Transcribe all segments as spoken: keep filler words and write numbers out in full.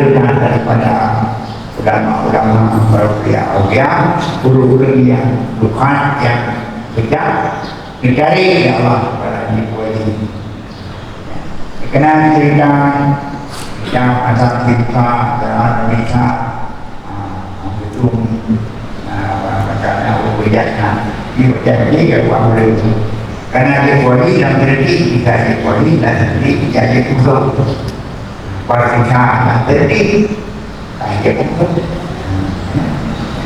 Ada daripada ulama-ulama, para aulia-aulia, guru-guru yang Tuhan yang bijak, dicari ya Allah kepada Ibu ini. Kenal cerita yang ada cerita dalam Indonesia, ah, itu, ah, macam mana, oh, bijak, nah, ini macam ni, kalau orang boleh. Karena dia boleh dan berhenti, kita dia boleh dan berhenti, kita dia tutup. Para usaha yang penting, nah, dia pun.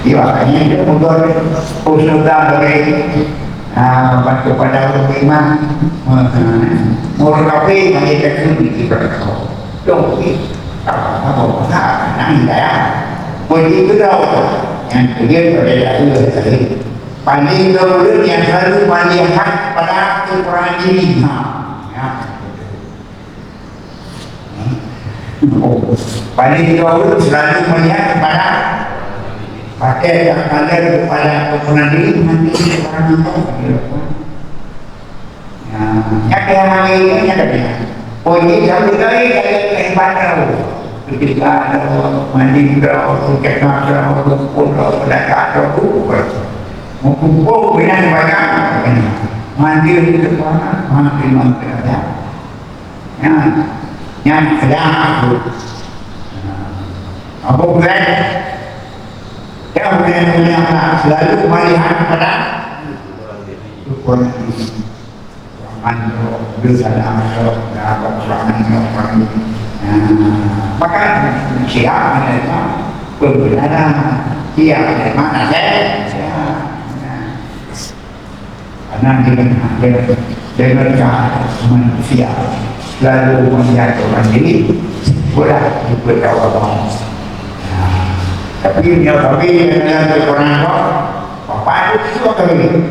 Dia makanya dia pun berhusnuzan bagi, ah, bantu pada orang beriman. Orang kafir, bagi takut di ibarat kau. Dong, apa, apa, apa, nah, hidayah. Puji kedua, yang kedua pada takut tadi. Paling dahulu yang selalu melihat pada kekurangan diri. Ha. Ya. Paling jauh selalu melihat kepada pakai dan pandang kepada kekurangan diri, nanti orang itu. Nah, yang hari ini ada dia. Oh, ini satu kali saya kehebatan. Ketika ada mandi berapa, cakap berapa, pun berapa, dah tak ada buku. Mumpung bina banyak, mandi di depan, mandi mandi ada. Nyan, nyan khilaf. Abu Hurairah, ya, Hurairah, Hurairah, selalu melihat kepada ukuran diri. Ruangan tu, duduk dalam tu, dah apa ruangan tu, ruangan ni. Nah, maka siap menerima pembenaran, siap menerima nasihat. Ya. Nah. Karena dengan, dengan, dengan cara manusia selalu menjatuhkan diri, mudah dipertawakan. Nah, tapi dia kami dengan kekurangan kau, apa itu semua kami?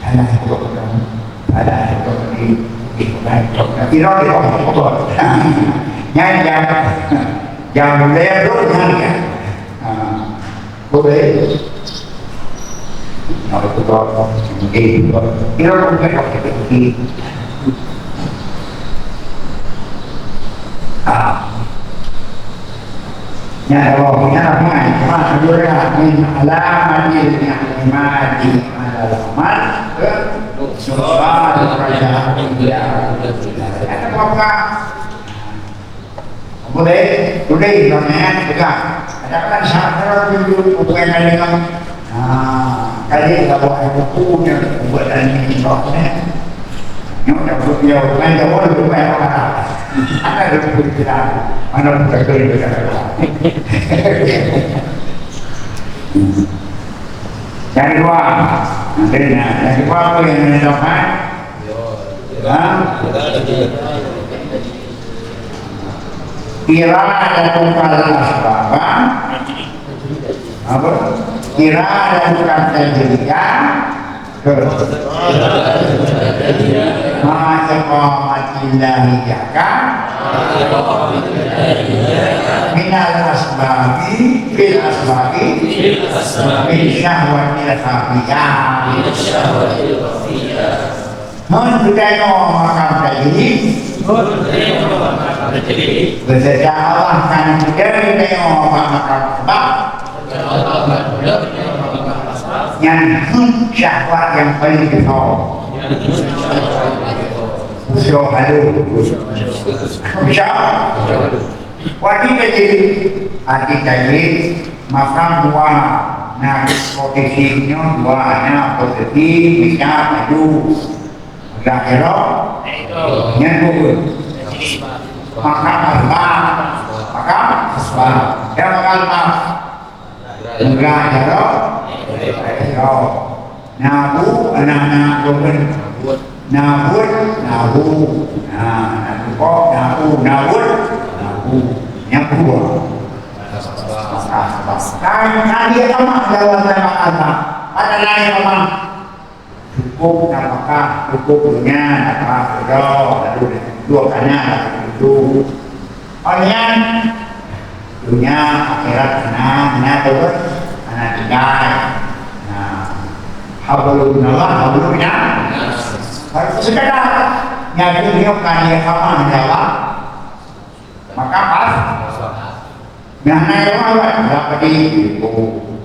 Salah itu kami. Salah itu kami. Tidak, tidak, tidak. Nyan jam, jam lewat tu nyan ya. Ah. Boleh. Kalau tu kau, eh, kira pun tak kau kata, ah. Ya Allah, ya Rahman, Rahman, Rahman, min alamatil ni'mati alal amal, eh, subhanallah, ya Allah. Ada apa? Boleh, boleh, namanya pegang. Kadang-kadang syarat tunjuk buku yang ada dengan, ah, kali kalau ada buku yang buat dan ini, eh. Yang dah buat dia, bukan dia, bukan dia, bukan dia. Ada ada buku kita, mana buku itu yang kita ada. Yang kedua, nanti, nah, yang kedua apa yang menentukan? Ha? Iradatuka al-asbaba. Apa? Iradatuka tajriya. Ma iqamatillahi jaka. Minal asbabi, fil asbabi, min syahwatil khafiyah. Ngon geutanyoe makam tajrid. Beuseutia Allah kan geutanyoe makam sebab. Nyan syahwat nyang paleng geutanyoe. Usaha halus. Insya Allah. Watèe tajrid, watèe tajrid, makam dua, na posisi nyoe dua, na posisi meja maju. Meja irop, Nyan bukan. Maka asbab. Maka asbab. Dia makan maaf. Enggak, ya, toh? Nabu, anak-anak bukan. Nabut, nabu. Nah, nabu, nabu, nabut, nabu. Nyabu. Kan, kan dia lemah dalam nama Allah. Pada lain lemah. Cukup nafkah, cukup dunia, nafkah keudroe, lalu dua kana, lalu tujuh. Oh, nyan, dunia, akhirat, hana, hana turun, hana tinggai. Nah, hablum minallah, hablum minannas. Baru sekadar, nyan nyoe kan dia sama, ya Allah. Maka pas, nah, hana yang awak, berapa di, oh.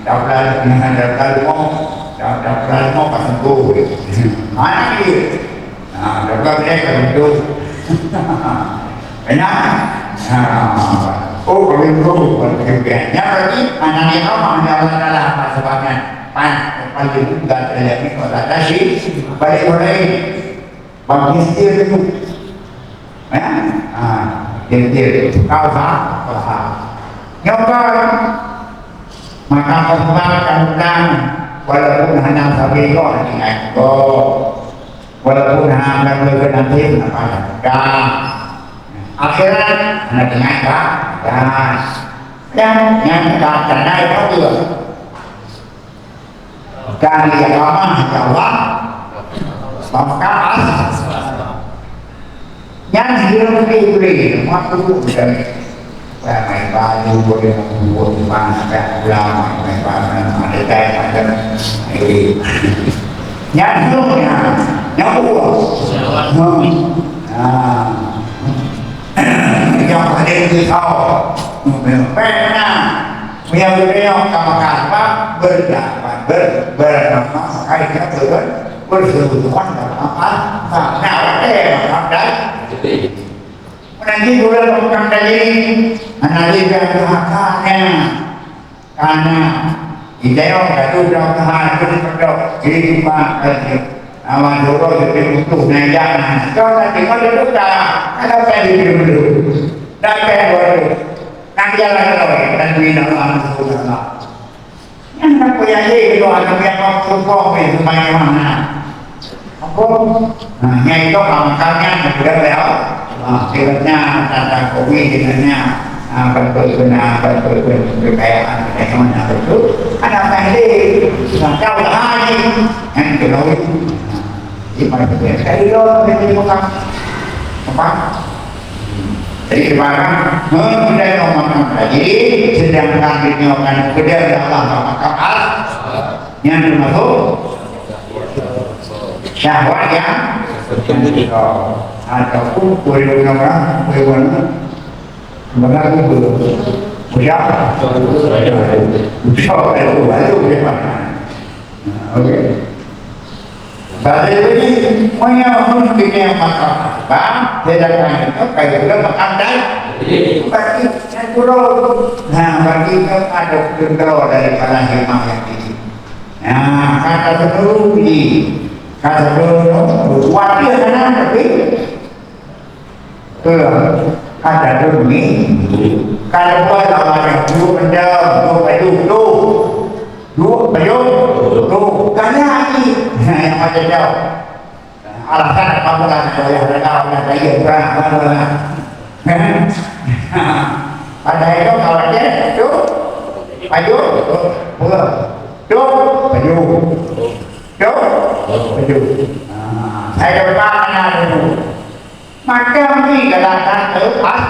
Dah bulan, dah bulan lima, dah, dah bulan lima pas sembuh. Mana dia? Nah, dah bulan lima pas sembuh. Enak? Nah, oh, kalau itu, kalau itu, ya. Yang berarti, anak yang ramah, hanya Allah Ta'ala, apa sebabnya? Pan, paling juga terjadi pada tasik, balik orang lain. Bang Mistir tu. Eh? Ha, dia, dia tu. Kau faham? Faham. Nyoe kan, maka pesan kan, walaupun hana sabe kok, hati kok. Walaupun hana berkenan tim, apa dah. Akhirat, hana dengar, dah. Dah. Dan yang tak sadar itu dia. Dan dia ramah, ya Allah. Maka, nyan hilang di beri, waktu dan main baju, boleh membuat mana, ulama, main baju, ada macam ini. Nyan hilang, nyan, nyan buah. Hmm. Nah. Yang paling risau. Pernah. Meunyoe geutanyoe ka makan, apa? Berdakwah, ber-, bernafkah, makanya ber-, bersekutuan dalam apa? Nah, nah, oke, makan dan menanti bulan makan tadi, menanti dan makannya. Karena kita yang satu dalam Tuhan itu dipercok, jadi bukan kerja. Nama suruh jadi butuh naik jalan. Kau nanti kau duduk dah, ada apa yang duduk? Dah apa yang duduk? Nak jalan kau, dan bina Allah, Allah. Nyang ka kuyakin lôn hana kuyak bak peurumpok lé seumbahyang na. Apa? Nah, nyang itu kawan-kawan nyang beudeuh lé Allah. Ah, siratnya tata kopi dengan nya, ah, bantu guna, bantu guna kekayaan, kekayaan betul. Ada pendek, nah, kau dah haji, yang kedua itu. Jadi, pada ketika saya di luar, saya di Mekah. Apa? Jadi, sekarang, eh, kita yang makan tadi, sedangkan kita makan, kita Allah makan, yang termasuk syahwat yang ataupun kulit orang, kulit orang, mengaku belum. Ucap. Ucap, itu, itu, itu. Nah, oke. Bagi ini, meunyoe pun kita makan, bang, sedangkan itu kayu udah makan dan berarti yang turun. Nah, berarti itu ada contoh daripada hikmah yang tinggi. Nah, kata sendiri, kata dulu, buat dia sana, tapi Ka, ka jadon ni. Ka buat awak yang dua benda, dua baju, tu. Dua baju, tu. Kan lagi. Yang macam tu. Alasan apa pula nak payah reda, nak payah perang, apa pula. Padahal itu kawan dia, tu. Baju, tu. Dua. Tu, baju. Tu, baju. Ah, saya dapat anak dulu. Macam ni galak-galak tu, ah.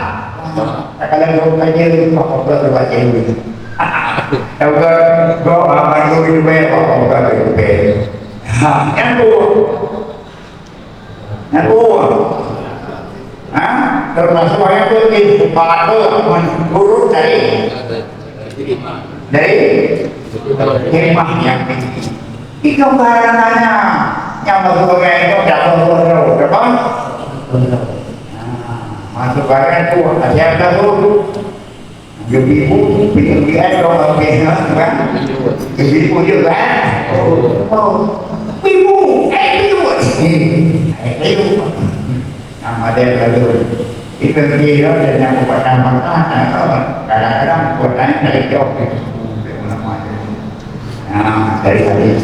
Tak kalau dok kerja, kok kok buat kerja ni. Tahu ke, kok abang tu itu baik, kok kok buat kerja. Ha, yang tu. Yang tu. Ha? Termasuk ayat tu, di sepatu, menurut dari Jadi, hikmah yang tinggi. Itu karena yang bergurau itu dapat gurau, dapat? Nah, masuk barang tu, ada yang tahu. Ibu, ibu, ibu, kan? Ibu juga. Oh, ibu, eh, Eh, ayo. Nama dia lalu. Kita dia dan yang bukan nama, kadang-kadang buat lain dari jauh. Nah, dari tadi.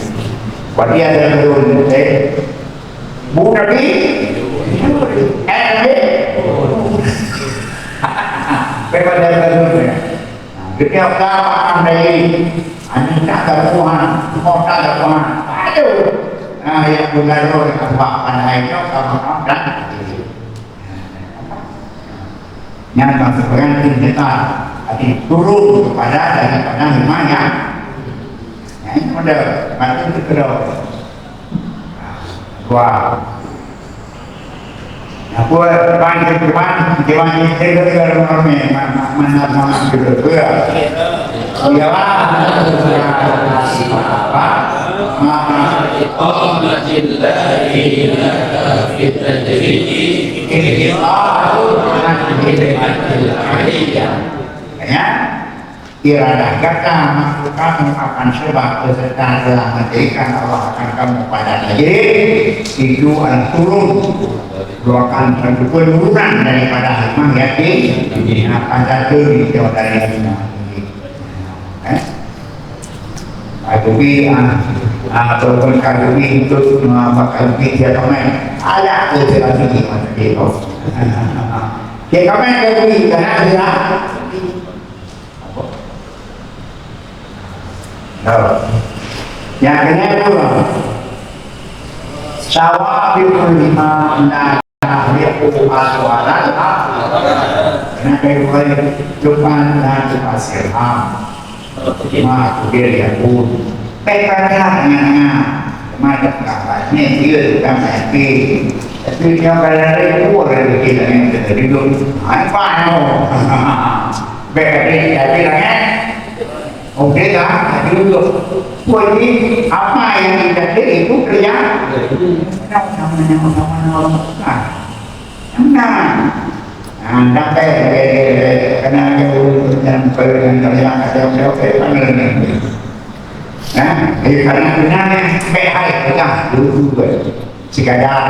Berarti ada turun, eh, Bu Nabi, eh, Nabi. Daripada turun, ya. Nah, kita ka makan dari, anak tak ada Tuhan, mau tak ada Tuhan. Aduh. Nah, yang benar, Allah pandai, kita makan dan Nyan masuk pengantin nyata, tapi turun kepada daripada lima yang, yang ini pada macam tu kedua. Dua. Apa, depan ke depan, depan ni, saya kira ramai-ramai, ma-, ma-, mana semangat kita, betul? Iyalah. Apa? Maka iqamatillahi laka fi tajridi. Iqamul hikmatil aliyah. Ya, iradah gata makhluk kamu akan sebab beserta telah menjadikan Allah akan kamu pada tajrid, itu adalah turun, merupakan satu penurunan daripada hikmah yang tinggi. Nah, pada tu dijawab dari hikmah tinggi. Eh? Kadubi, ah, ah, ataupun kadubi untuk, ah, kadubi dia komen. Ada ke dia lagi masa dia tu? Dia komen kadubi, kerana dia. Nah. Yang kena tu, sawabiqul himam la tahriqu aswaral haq. Kena kayu baik, depan dan depan sirham. Ma kudir ya pun. Pekara nyan, ma dak kaban ni, dia dah mati. Tapi dia kalau ada pun ada kita ni, kita duduk. Apa no? Baik, tapi, tapi lah, kan? Okey dah, jadi duduk. Jadi, apa yang dicatat itu kerja. Sama-sama, sama-sama. Nah, nah, sampai, eh, kena ada urut yang kerja, kerja, kerja, kerja, kerja, kerja. Nah, eh, karena benar, baik hai, pegang dulu, dulu, sekadar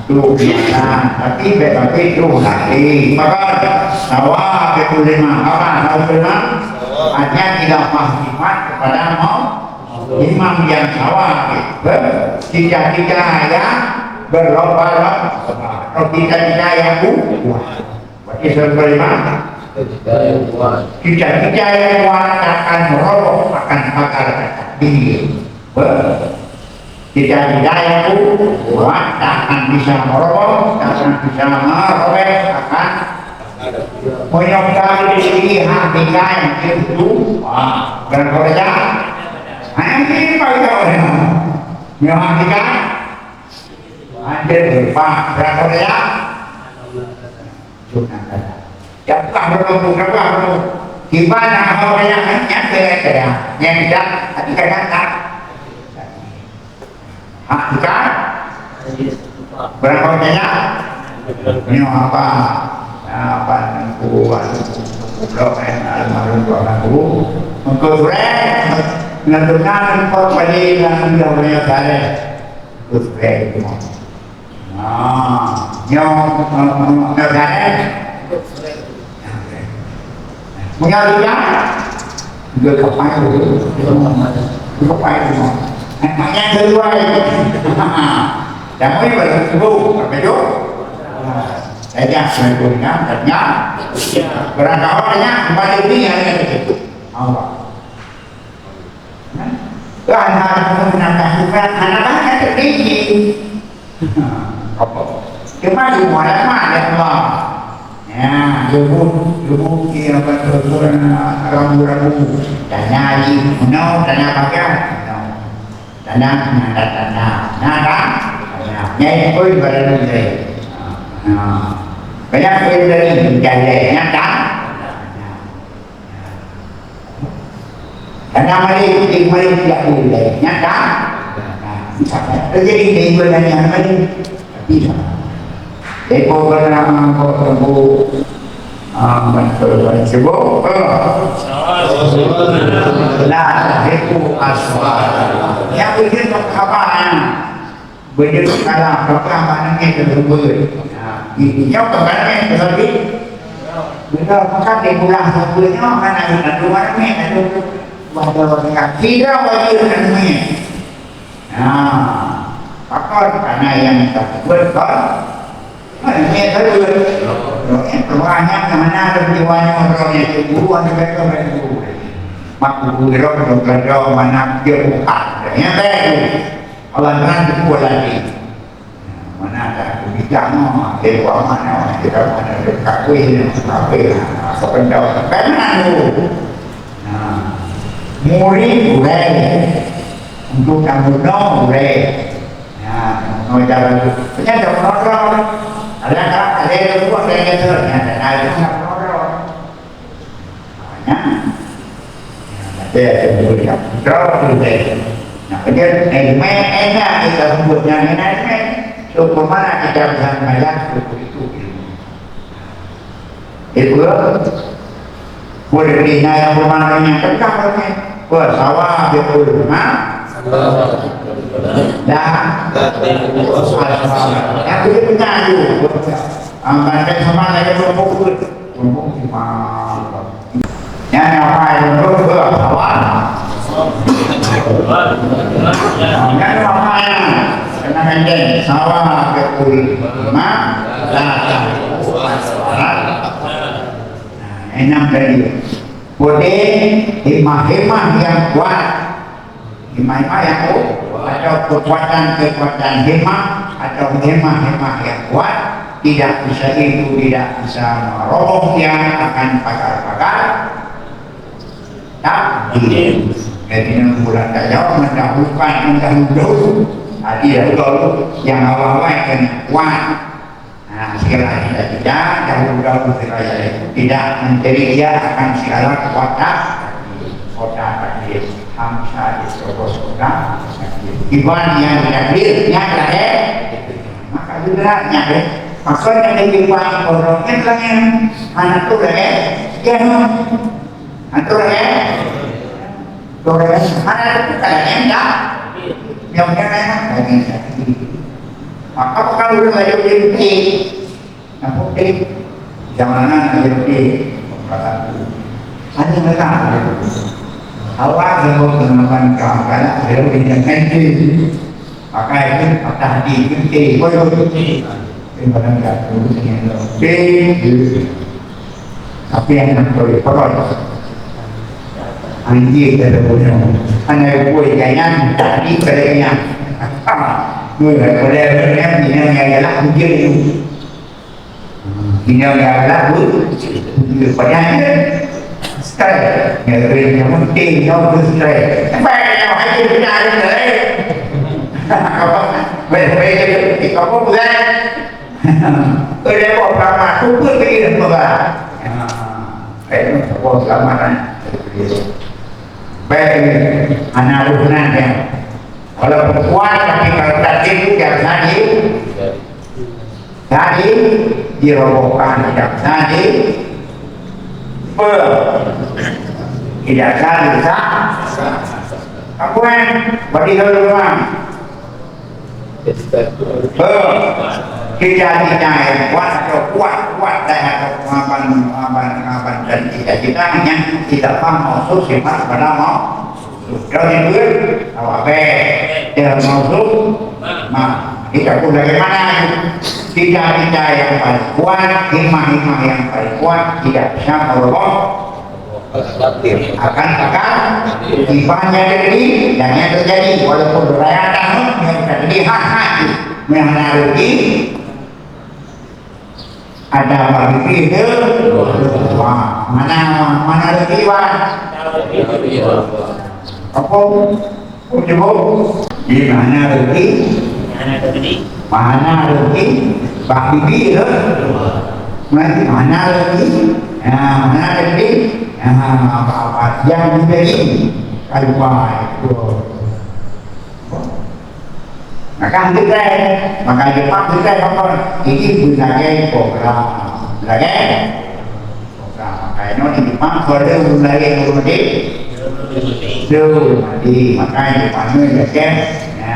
untuk biasa, tapi baik-baik itu hati. Maka sawabiqul himam, apa sawabiqul himam? Hanya tidak menghormat kepada mau imam yang sawabiq, cita-cita yang berlomba-lomba, atau cita-cita yang kuat. Berarti sawabiqul himam, cita-cita yang kuat akan meroboh akan pagar takdir. Cita-cita yang kuat takkan bisa meroboh, takkan bisa merobek, akan menyokong diri hatikan itu. Wah, berapa? Hanya pakai orang. Menyokong hatikan. Ada berapa? Berapa? Sunnah kata. Dakwah bertemu, dakwah bertemu. Di mana orang yang hanya kaya-kaya, yang tidak, tapi kadang tak. Hak kita, berapa kaya? Ini apa? Apa? Blok, eh, almarhum Tuan Guru. Engkau sudah menentukan empat kali dalam dunia saya. Engkau sudah itu. Ah, nyoe, eh, eh, nyoe kan? Meunyoe tidak, dia kepai dulu. Dia kepai dulu. Eh, maknya keluar itu. Jangan boleh bertemu, apa itu? Saya jangan bertemu, jangan. Barangkawan banyak, kembali dunia, ya, gitu. Allah. Kan hana, hana, hana, hana banyak tertinggi. Apa? Cuma di muara mah ada Allah. Ya, dulu, dulu dia apa tu, rambu-rambu. Tanya lagi, no, tanya bagian. No. Tanya, nada tanya. Nada tanya. Nyai pun baru mulai. Nah. Banyak pun dari, mulai. Nyata. Karena mari, mari tidak boleh. Nyata. Nah, terjadi minggu dan yang lain. Tidak. Depo bernama Kok Tebu. Ah, betul, betul. Sibuk. Oh. Lah, depo aswar. Yang bikin apa? Beujeuet kalah, kakang bak nangèe teuseubeut. Nah, nyoe kakang nangèe teuseubeut. Beuna makan di pulang seubeut nyoe, kan ayeuem tantu bak nangèe, ayeuem tantu. Wah, kalau tinggal, tidak wajib nangèe. Nah, pakon karena yang kita sebut kon. Nah, ini terus. Ini perubahannya ke mana ada jiwanya orang yang cemburu, ada mereka cemburu. Mak guru gerak, gerak, mana dia buka. Yang baik. Allah Tuhan pukul lagi. Mana ada kebijakan, dia buat mana, dia buat mana, dia kawin, dia kawin. Apa benda, apa benda tu? Nah, murid boleh. Untuk kamu no boleh. Nah, no jalan tu. Punya ada penodong. Ada tak? Ada yang buat, ada yang kata. Ada, ada yang penodong. Nah, ada yang boleh. Nah, kemudian, eh, main enak kita sebutnya, enak, enak. So, kemana kita bisa melihat, so, itu ilmu. Ibu, boleh dina yang bermakna yang tegak, kan? Wah, sawah, betul. Ha? Dah. Yang boleh punya, yuk. Ambil sama lagi, kelompok pun. Kelompok lima. Nyan apa yang untuk berkawan? Nyan apa yang kena ganjeng? Sawah ke kurima, ladang. Nah, enam tadi. Boleh himah-himah yang kuat. Himah-himah yang kuat, atau kekuatan-kekuatan himah, atau himah-himah yang kuat, tidak bisa itu, tidak bisa merobohkan pagar-pagar takdir. Jadi, dalam bulan Rajab mendahulukan, mendahului. Tadi dahulu yang awal-awal kan yang kuat. Nah, segala cita-cita, dahulu-dahulu segala itu tidak mencari dia akan segala kekuatan. Kota takdir, hamsa, disobos kota takdir. Iban yang ditakdir, nyan lahé. Maka juga nyan, eh. Maksudnya, kehidupan orang kan lagi hana tu lagi. Ya, no. Antu lagèe, lagèe, mana ada bukan lagèe ndak? Yang benar memang lagèe ndak. Maka bukan ureueng lagèe ureueng putih. Yang putih, zaman na lagèe putih. Hanya mereka lagèe putih. Awak yang mau kenaman kau, kalau dia punya kanji. Pakai pun patah di, putih, pun putih. Tapi barang tak pun, putih. Tapi yang nak pergi perut. Anjing kata punya. Anak ibu ikannya tadi pada kenyang. Dua pada kenyang, kenyang yang galak hujan itu. Kenyang yang galak hujan. Padahal dia stress. Yang kering yang penting, yang tu stress. Sampai yang haji kena ada stress. Baik-baik, apa bukan? Udah kok lama tu pun pergi dah pegang. Baik, sebuah keamanan. Baik, anak ruhnan ya. Walaupun kuat, tapi kalau tak tipu, tidak jadi. Jadi, dirobohkan, tidak jadi. Pe. Tidak jadi, sah. Apa yang? Bagi dulu, Bang. Beuh, cita-cita yang kuat atau kuat-kuat dan atau pengaban-pengaban dan cita-cita yang tidak paham maksud sifat pada mau. Kalau itu, awak be, dia maksud, nah, kita pun bagaimana itu? Cita-cita yang paling kuat, himmah-himmah yang paling kuat tidak bisa merubah akan akan ibaratnya tadi dan yang terjadi walaupun beraya tahun yang terjadi hak-hak yang hana rugi ada bagi itu wah mana mana rugi wah apa Di mana rezeki? Mana rezeki? Mana rezeki? Bak bibi tu. Mana rezeki? Ha, mana rezeki? Ha, apa-apa yang diberi. Kalau itu. Maka kita, maka Jepang kita apa? Ini berbagai program. Berbagai Nah, makanya di Jepang kalau ada ureueng lain ureueng mati, tu mati. Makanya di Jepang ni ya kan. Ya,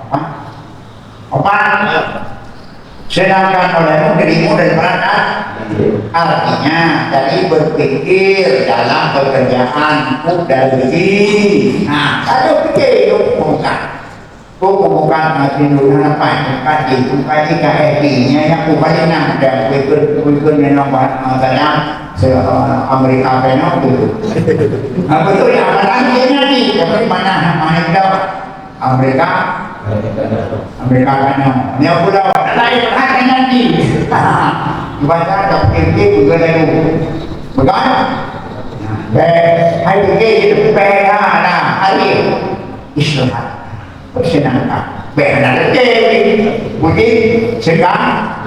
Apa? Apa? Sedangkan olehmu dirimu dari perangkat. Artinya, jadi berpikir dalam pekerjaan dari rezeki. Nah, kalau pikir itu bukan. Kok bukan ngaji dulu apa? Bukan di, bukan di K F D-nya yang bukan yang ada. Berikut, berikut yang nombor, eh, kadang se-, eh, Amerika Penok tu. Apa tu yang mana dia nanti? Tapi mana, mana kita? Amerika, Amerika Penok. Yang pulau lain hanya nanti. Ibadah tak fikir-fikir, bukan lalu. Bukan? Nah, beh, hai fikir, beh, nah, nah, hari. Istirahat. Persenangkan. Beh, nah, letih. Budi, segar.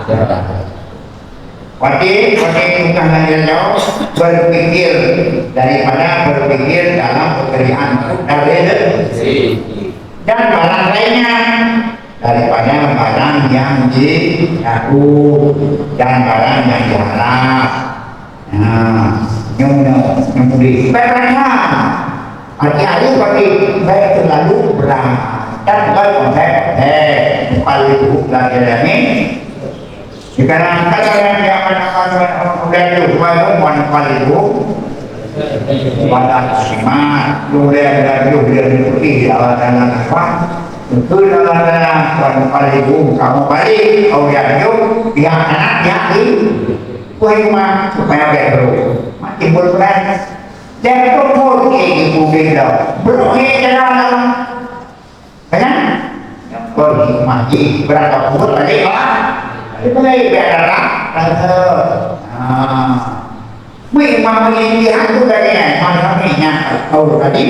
Watèe, watèe tukang nanya jawab, berpikir daripada berpikir dalam pekerjaan dari rezeki. Dan barang lainnya daripada barang yang dilaku dan barang yang diharap. Nah, nyoe, nyoe, nyoe boleh. Baik, baik, ha. Arti hari bagi baik terlalu berat. Dan bukan konsep, eh, bukan itu lagi. Sekarang, kadang-kadang dia akan, akan, akan, udah tu, buat, buat, buat, buat itu. Buat atas iman, udah, udah, udah, udah, udah, dalam, dalam, apa? Itu dalam, dalam, buat, buat itu, kamu balik, kau yang hidup, pihak anak, pihak di, wahai rumah, supaya baik dulu. Mati berperan. Dan itu pun, eh, ibu beda. Belum, eh, dalam, dalam. Kan? Nyang kon hikmah jih, beurangkat peubuet balik, Pak. Balik, balik, biar darah, rasa. Ha. Wih, Imam Malik ni, aku tadi, eh, Imam Syafi'i nya, tahu tadi.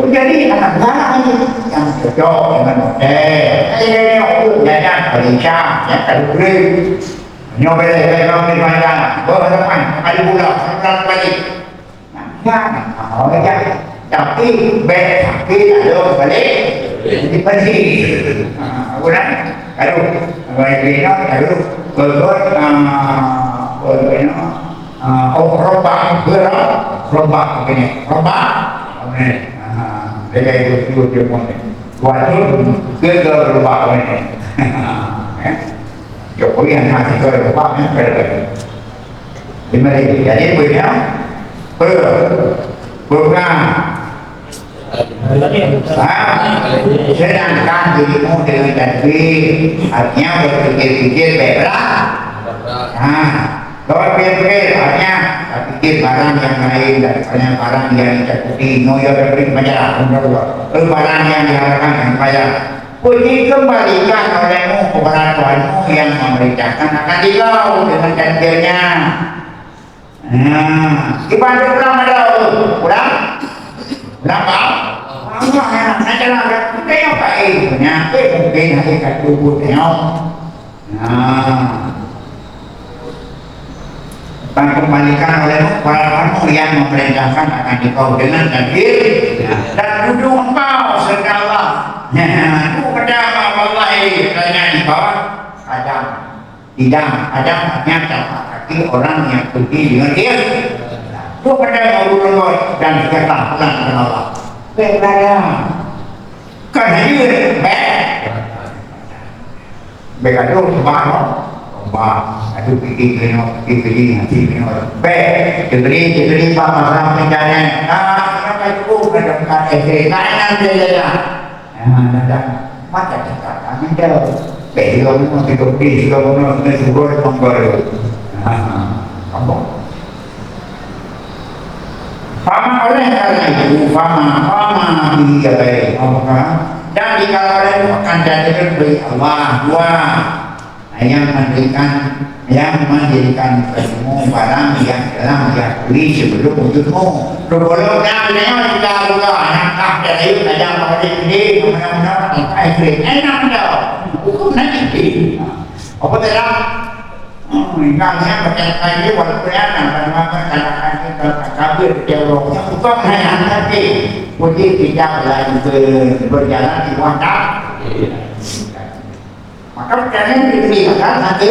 Oh, jadi, anak galak ni. Yang cocok dengan model. Eh, eh, eh, aku jajan, Malaysia, yang tak boleh. Nyoe boleh, boleh, boleh, boleh, boleh. Boleh, boleh, boleh. Kali pula, boleh, boleh. Nah, kan? Oh, ya. Tapi, bèk sakét lalu balik. Jadi, balik. Ha, apa dah? Aduh, apa yang kena? Aduh, betul, ah, betul, ah, oh, robak, berobak, robak, apa ni? Robak, apa ni? Ah, dia itu, itu, dia pun ni. Buat tu, ke, ke robak, apa ni? Eh? Jokowi yang masih ke robak, eh, ke, ke. Lima ribu. Jadi, punya, per, pegang. Ha? Sedangkan dirimu dengan takbir, artinya berpikir-pikir baik berat. Ha. Kalau pikir-pikir, artinya berpikir barang yang lain daripada barang yang ditakuti. No, ya, berpikir macam apa? Barang yang diharapkan yang banyak. Pun dikembalikan olehmu kepada Tuhanmu yang memerintahkan akan dikau dengan takdirnya. Nah, di Bandung pulang ada tu. Pulang? Pulang, Bang? Pulang, ya. Nah, jalan dah. Kita yang baik. Penyakit mungkin hakikat kubur tengok. Nah. Akan kembalikan olehmu kepada Tuhanmu yang memerintahkan akan dikau dengan takdir. Ya. Dan duduk engkau serta Allah. Nah, itu pada Allah, eh, katanya di bawah Adam. Tidak, ada hanya tapak kaki orang yang pergi dengan dia. Bukan ada ureueng dan sekitar pulang ke Allah. Baik, berada. Kan hanya baik. Baik, ada sebab apa? Sebab ada fikir kena, fikir kena, hati kena. Baik, diberi, diberi, Pak, masalah pencarian. Ah, kenapa itu? Kadang-kadang, eh, saya tanya dia, dia, dia. Ah, dah, dah. Mata cakap, ah, minta. Baik, dia pun masih gede, dia pun masih suruh, dia pun baru. Ah, apa? Fama, oleh karena itu, fama, fama bihi yadaihi, maka, dan dikala oleh itu akan jadikan bagi Allah dua yang memberikan, yang menjadikan bagimu barang yang telah diakui sebelum wujudmu. Sebelum dah nyoe kita Allah, anak kah dan ayu tajam pada sendiri, mana-mana tak ekstrim. Enak dah. Hukum nanti. Apa tak dah? Hmm, misalnya, macam tadi, walaupun ya, nak, nak, nak, nak, nak, nak, kabut dia orang. Bukan hanya tapi, puji tidak lagi ber-, berjalan di wadah. Maka pertanyaan diberi akan hati,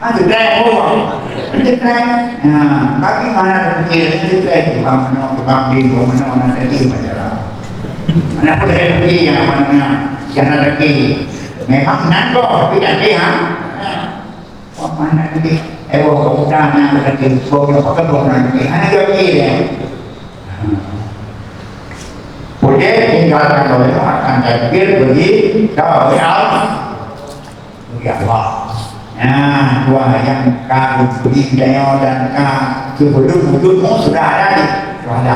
hati teh, oh, hati teh. Nah, tapi mana fikir hati teh, tukang menok, tukang beli, tukang menok, mana tadi masalah. Mana pun saya pergi, yang mana, yang ada lagi. Memang nak kok, tapi tak ada, ha? Wah, mana ni? Eh, wah, pemuda na lagi, wah, yang pakai wah na lagi. Hana jadi dia. Boleh tinggalkan oleh akan takdir bagi kau, ya Allah. Ya Allah. Nah, dua yang kau beri daya dan kau sebelum wujudmu sudah ada di, sudah ada.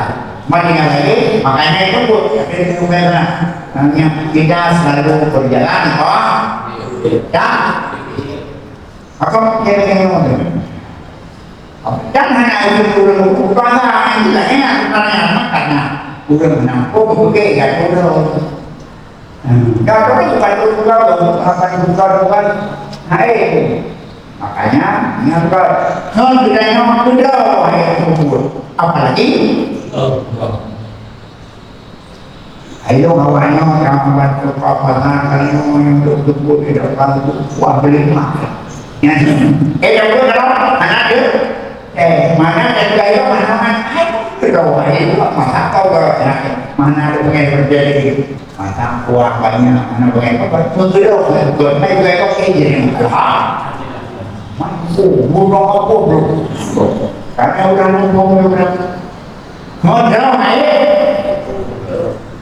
Mari dengan lagi, makanya itu pun, ya, dia bukan, nah, yang kita selalu berjalan, oh, dan Apa kira-kira nyoe? Dan hana ureueng-ureueng bangsa yang tidak enak sebenarnya, karena ureueng menampung bukit dan ureueng. Hmm, dah tahu bukan ureueng, bukan, bukan, bukan. Hai, makanya, ingat, ngon kita nyoe muda, hai, umur. Apalagi Ayo, awak nyoe jangan bantu papa, nah, kalau nyoe yang duduk-duduk di depan tu, wah, beli mah. Ya, eh, dah buat dah, anak dia. Eh, mana dia gaya, mana, mana? Hai, kita orang ini, masa kau gaya, mana ada pengen terjadi? Masa kuah banyak, mana pengen apa? Menggerak, menggerak, naik gaya kau, eh, jadi, ah. Mampu, bunuh apa, bro? Karena udah nunggu, udah Ngon droe hai.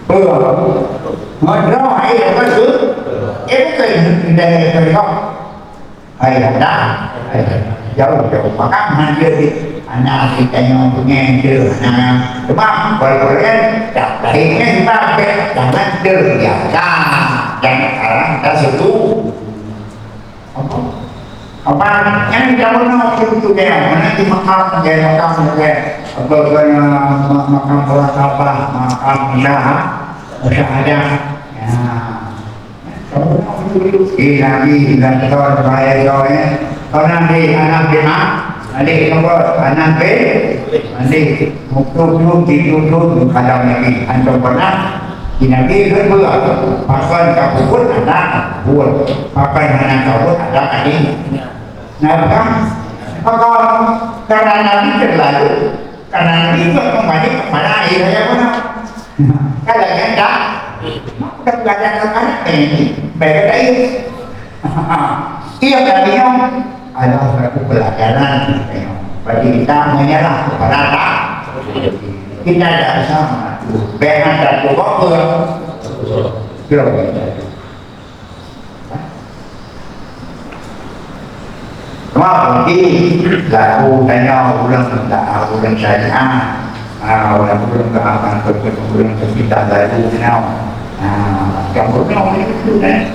Peue? Ngon droe hai, apa tu? Eh, bukan dari, dari kau. Hai, dah. Hai, jauh, jauh. Maka manggil di anak kita yang punya itu. Nah, sebab kalau kalian tak baik kan, kita jangan terbiasa. Dan sekarang kita setuju. Apa? Apa? Yang kamu nak waktu itu dia, mana di makam dia, makam dia, apa, apa, ma-, makam muraqabah, makam syaha-, syahadah. Ya. Kamu nak waktu itu, eh, Nabi, dan tahun raya kau, ya. Kau nanti anak dia, adik nombor, anak B, adik, muktu tu, tidur tu, kalau Nabi, antum pernah Di Nabi kan beureukat, pakon ka peubuet adak buet, pakon hana ka buet adak adé. Nah, bukan? Pakon? Karena Nabi terlalu, karena Nabi itu kembali kepada air saja pun. Kalau kan tak, mak udah belajar ke mana ini? Baik kata iya. Iya, Nabi yang adalah satu pelajaran kita. Bagi kita menyerah kepada Allah. Kita tidak bisa mengatur. Bayangkan satu kok ke? Belum. Cuma mungkin laku tanya orang tak, orang syariat. Ah, orang-orang ke akan ke orang ke kita lalu kenal. Ah, yang orang itu kan.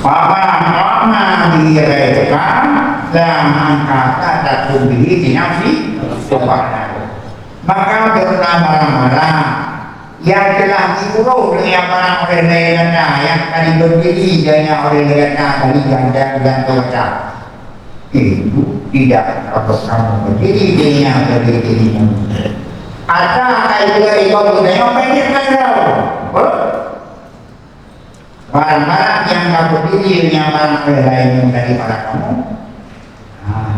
Fama, fama bi ghairika la angkata takum bihi fi nafsi subhanahu. Maka beuna barang-barang yang telah diuroh dengan barang oleh lain gata, yang ka diberdiri dengan oleh lain gata dari ganda dan kewata. Itu tidak dapat kamu berdiri dengan berdirimu. Ada kayu dari kau guna yang banyak kan kau. Barang-barang yang kamu pilih, yang barang oleh lainmu daripada kamu. Ha,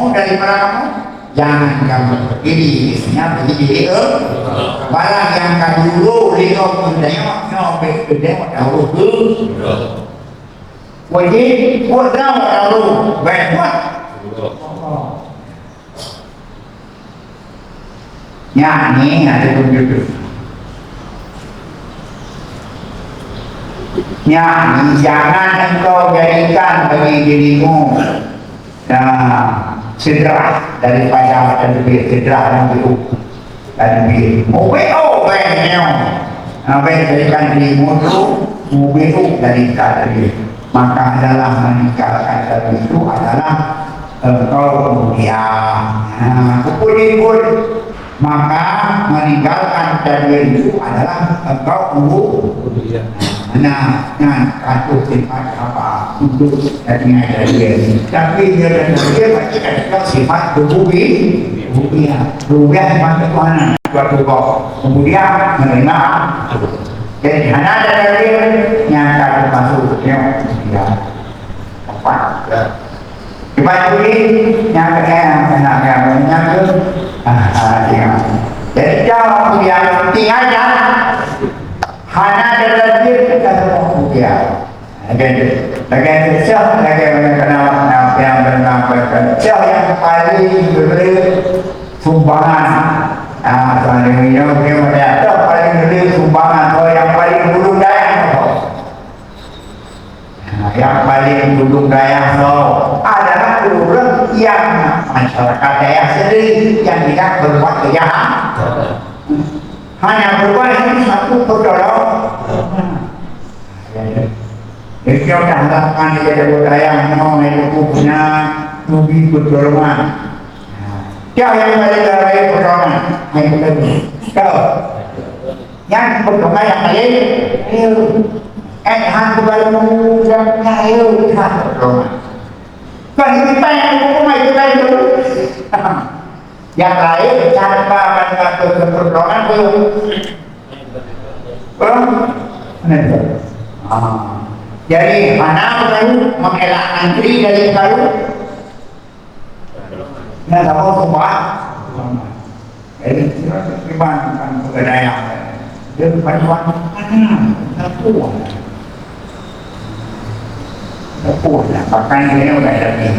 ilmu daripada kamu, jangan kamu berdiri di sini, berdiri di, eh, barang yang ka dulu lima puluh tahun, nyoe bek gede, tahu tu. Wajib buat daun lalu baik buat. Nyak ni ada pun judul. Nyak ni jangan engkau jadikan bagi dirimu, nah, sedrah daripada tadbir, sedrah dan biru. Tadbir. Mubi'u bainahum. Nah, baik jadikan dirimu tu mubi'u dari tadbir. Maka adalah meninggalkan tadbir itu adalah engkau mulia. Nah, kupun pun maka meninggalkan tadbir itu adalah engkau mulia. Nah, nah, kata sifat apa untuk tadbir. Tapi dia tadbir pasti ada sifat rububiyah. Rububiyah. Rububiyah sifat ketuhanan. Suatu kau. Kemudian menerima. Jadi hana ada dalil yang akan masuk ke dia. Apa? Sebab itu yang kena yang kena yang kena. Ah, ah, ya. Jadi jawab yang tinggal dah. Hana ada dalil kita semua dia. Lagèe, lagèe seuh, lagèe ureueng keunan, nah, nyang beuna, beuna, seuh nyang paléng geubri sumbangan. Ah, soe nyang nyoe, nyoe, nyoe, seuh paléng geubri sumbangan, soe nyang paléng bulong dayah, soe. Nah, nyang paléng bulong dayah, soe. Adalah ureueng nyang masyarakat dayah sendiri nyang tidak berbuat kejahatan. Hanya berbuat itu satu pertolongan. Jadi, kita harapkan di dalam budaya nyoe itu punya tubi pertolongan. Siapa yang paling terbaik pertolongan? Ayo kita dulu. Tahu? Yang pertolongan yang paling, ayo. Eh, han bukan mudah, ayo kita pertolongan. Kan kita yang hukum itu kan dulu. Nyang laén tanpa bantuan pertolongan belum. Belum? Mana tu? Ah. Jadi, hana baru mengelak antri dari baru. Nah, sama semua. Jadi, kita terima dengan pegadaian. Dia bantuan mana? Satu. Satu. Bahkan dia udah jadi.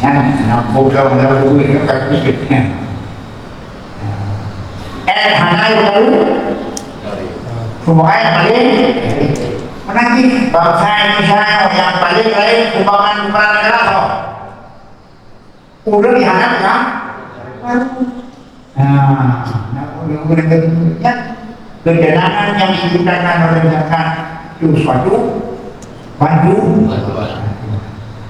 Yang enam puluh tahun lalu, dia tak pikir. Eh, hana yang baru. Semua yang paling menangis. Bangsa Indonesia yang paling lain sumbangan kepala negara, so. Ureueng yang hana yang baru. Nah, nah, ureueng-ureueng yang ketenangan yang diciptakan oleh zakat itu suatu bantu,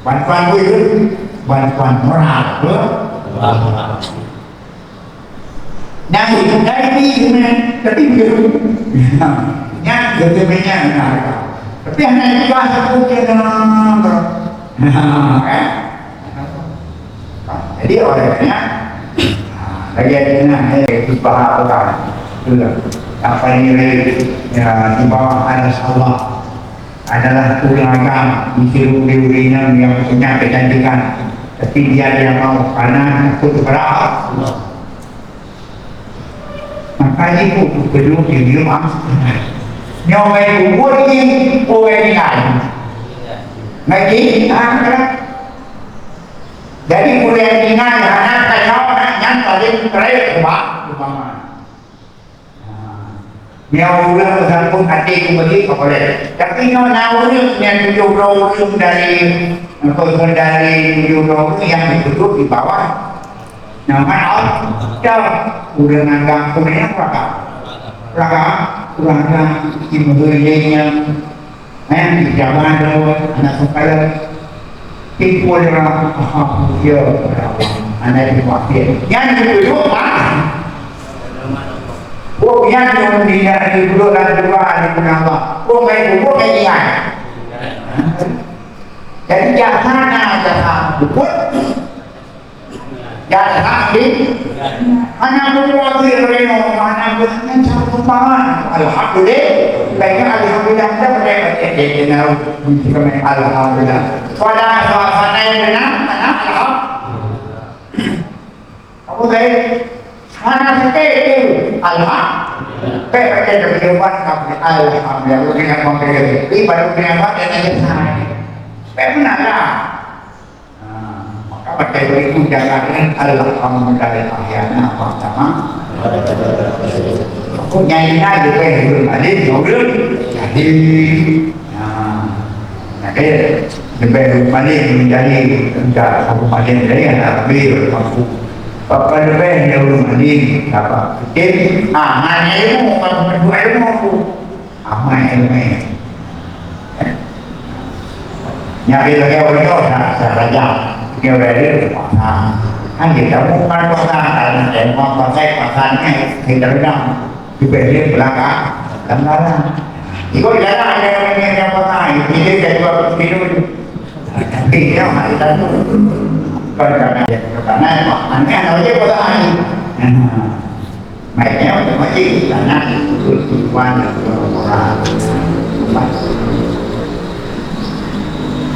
bantuan duit, bantuan moral, betul? Nah, dari ini, tapi begitu. Nah, yang betul banyak, nah, tapi hanya itu lah satu channel. Nah, kan? Jadi, oleh karena, ha, lagi ada, eh, itu bahasa orang. Betul. Apa ini, ya, di bawah aras Allah adalah ureueng agam, disuruh ureueng yang, yang punya kecantikan. Tapi dia tidak mau karena takut kepada Allah. Maka ibu perlu dirium am. Nyoe ubur ni, ureueng tinggai. Ngaji, ah, jadi ureueng tinggai hana kaya nyan paling keren, ubah, umpama. Nyoe ureueng beusangkot até ku bagi ka boleh. Tapi nyoe na ureueng nyang tujoh droe ureueng dari, dari tujoh droe ureueng nyang duduk di bawah. Nyoe kan Allah. Dah ureueng agam pun nyang raga. Raga, ureueng agam imeue nyang, eh, di jalan droe, anak sukala. Tipu lima, aha, ya, ya Allah. Anak itu mati. Yang duduk, ah. Oh, yang duduk di dalam dua, ada pun Allah. Oh, baik, oh, baik, ingat. Jadi, jasa na, jasa bubut. Jasa ambil. Anak bubut, ambil reno, anak bubut, kan satu sumbangan. Alhamdulillah. Baiknya, alhamdulillah, kita pakai, pakai, pakai, pakai, alhamdulillah. Pada suasana yang benar, mana alhamdulillah. Abu Zaid, hana sakét tu. Alhamdulillah. Pek pakai kehidupan, alhamdulillah. Aku dengan pakai. Tapi baru punya apa, dia tanya saya. Pek mana lah? Nah, maka pakai begitu, jangan dengan alhamdulillah, ahyana, pertama. Aku nyanyi aja, pek, belum ada, belum. Jadi, nah, Oke, leubeh paléng menjadi enggak aku paléng dari anak Nabi aku. Apa leubeh jauh mending apa? Mungkin, ah, hanya ilmu, bukan berdua ilmu aku. Amal ilmu. Nyari lagi orang jauh, nah, saya raja. Dia berada di kuasa. Kan dia tahu kan kuasa, karena dia mau kuasa, kuasanya kita bilang. Leubeh jeuet beulangkah lam lalang. Ikot jalan ada orang yang dapat ai, pilih dari dua puluh kilo tu. Tapi dia hak itu. Bukan karena dia ke kanan, aneh aja kota ai. Nah, baiknya untuk masjid, karena tujuan orang.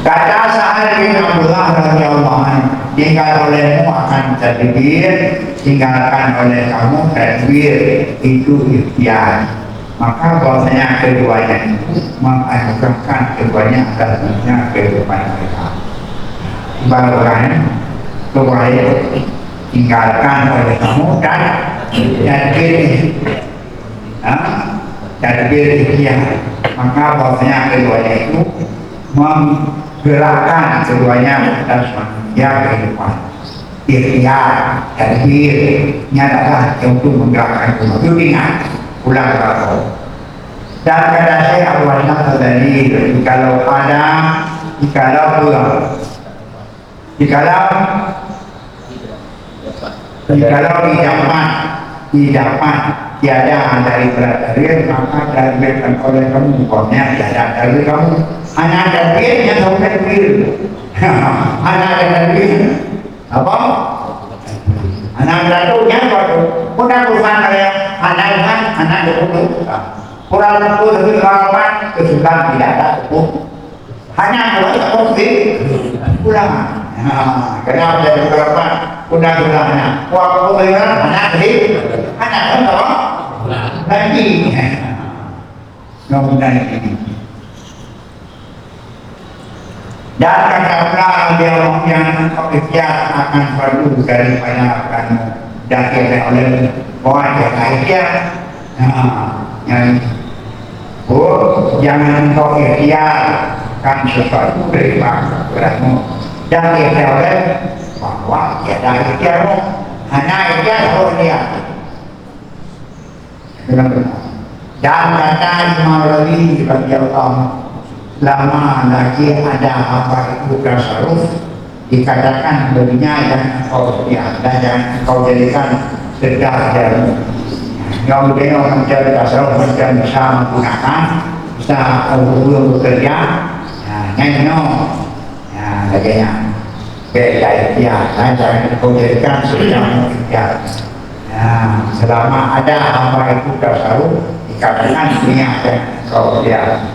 Kata Sa'ad bin Abdullah radhiyallahu anhu, "Tinggal olehmu akan tadbir, tinggalkan oleh kamu tadbir, itu ikhtiar." Maka bahwasanya keduanya itu menganugerahkan keduanya atas dunia kehidupan mereka. Ibarat orang, keduanya itu tinggalkan oleh kamu dan tadbir. Ha? Tadbir ikhtiar. Maka bahwasanya keduanya itu menggerakkan keduanya atas manusia kehidupan. Ikhtiar, tadbir, ini adalah untuk menggerakkan keduanya. Itu ingat, ulang berapa. Dan kata saya, Abu Hasan Ghazali, jikalau ada, jikalau pulang, jikalau, jikalau didapat, didapat tiada dari berat dalil, maka dalilkan oleh kamu, umpamanya tiada dalil kamu. Hanya dalil yang tahu dalil. Hanya ada dalil. Apa? Hana geutantu nyan waktu. Pun aku san kaya, hana Tuhan, hana geutantu. Kurang waktu seubut rapat, kesulitan tidak ada pun. Hana kuat takut di ulama. Ha, kenapa jadi ulama? Udah ulama. Waktu ulama, hana di, hana kan tahu? Nanti. Nong nanti. Dan kata pula dia yang engkau ikhtiar akan suatu daripada kamu dan dia oleh bahwa dia ikhtiar. Nah, yang Oh, jangan engkau ikhtiarkan sesuatu daripada kepadamu. Dan ikhtiar bahwa tiada ikhtiarmu. Hanya ikhtiar Allah dia. Dan kata Imam Rawi radhiyallahu anhu, lama lagi ada hamba itu tasarruf, dikatakan bagi nya jangan engkau ikhtiar dan jangan engkau jadikan sekedar jarum. Nyoe tengok macam tasawuf macam bisa menggunakan, bisa ureueng bekerja. Nah, nyan nyoe. Nah, lagèe nyan. Bèk ya ikhtiar, dan jangan engkau jadikan sekedar ikhtiar. Nah, selama ada hamba itu tasawuf, dikatakan niat dan engkau ikhtiar.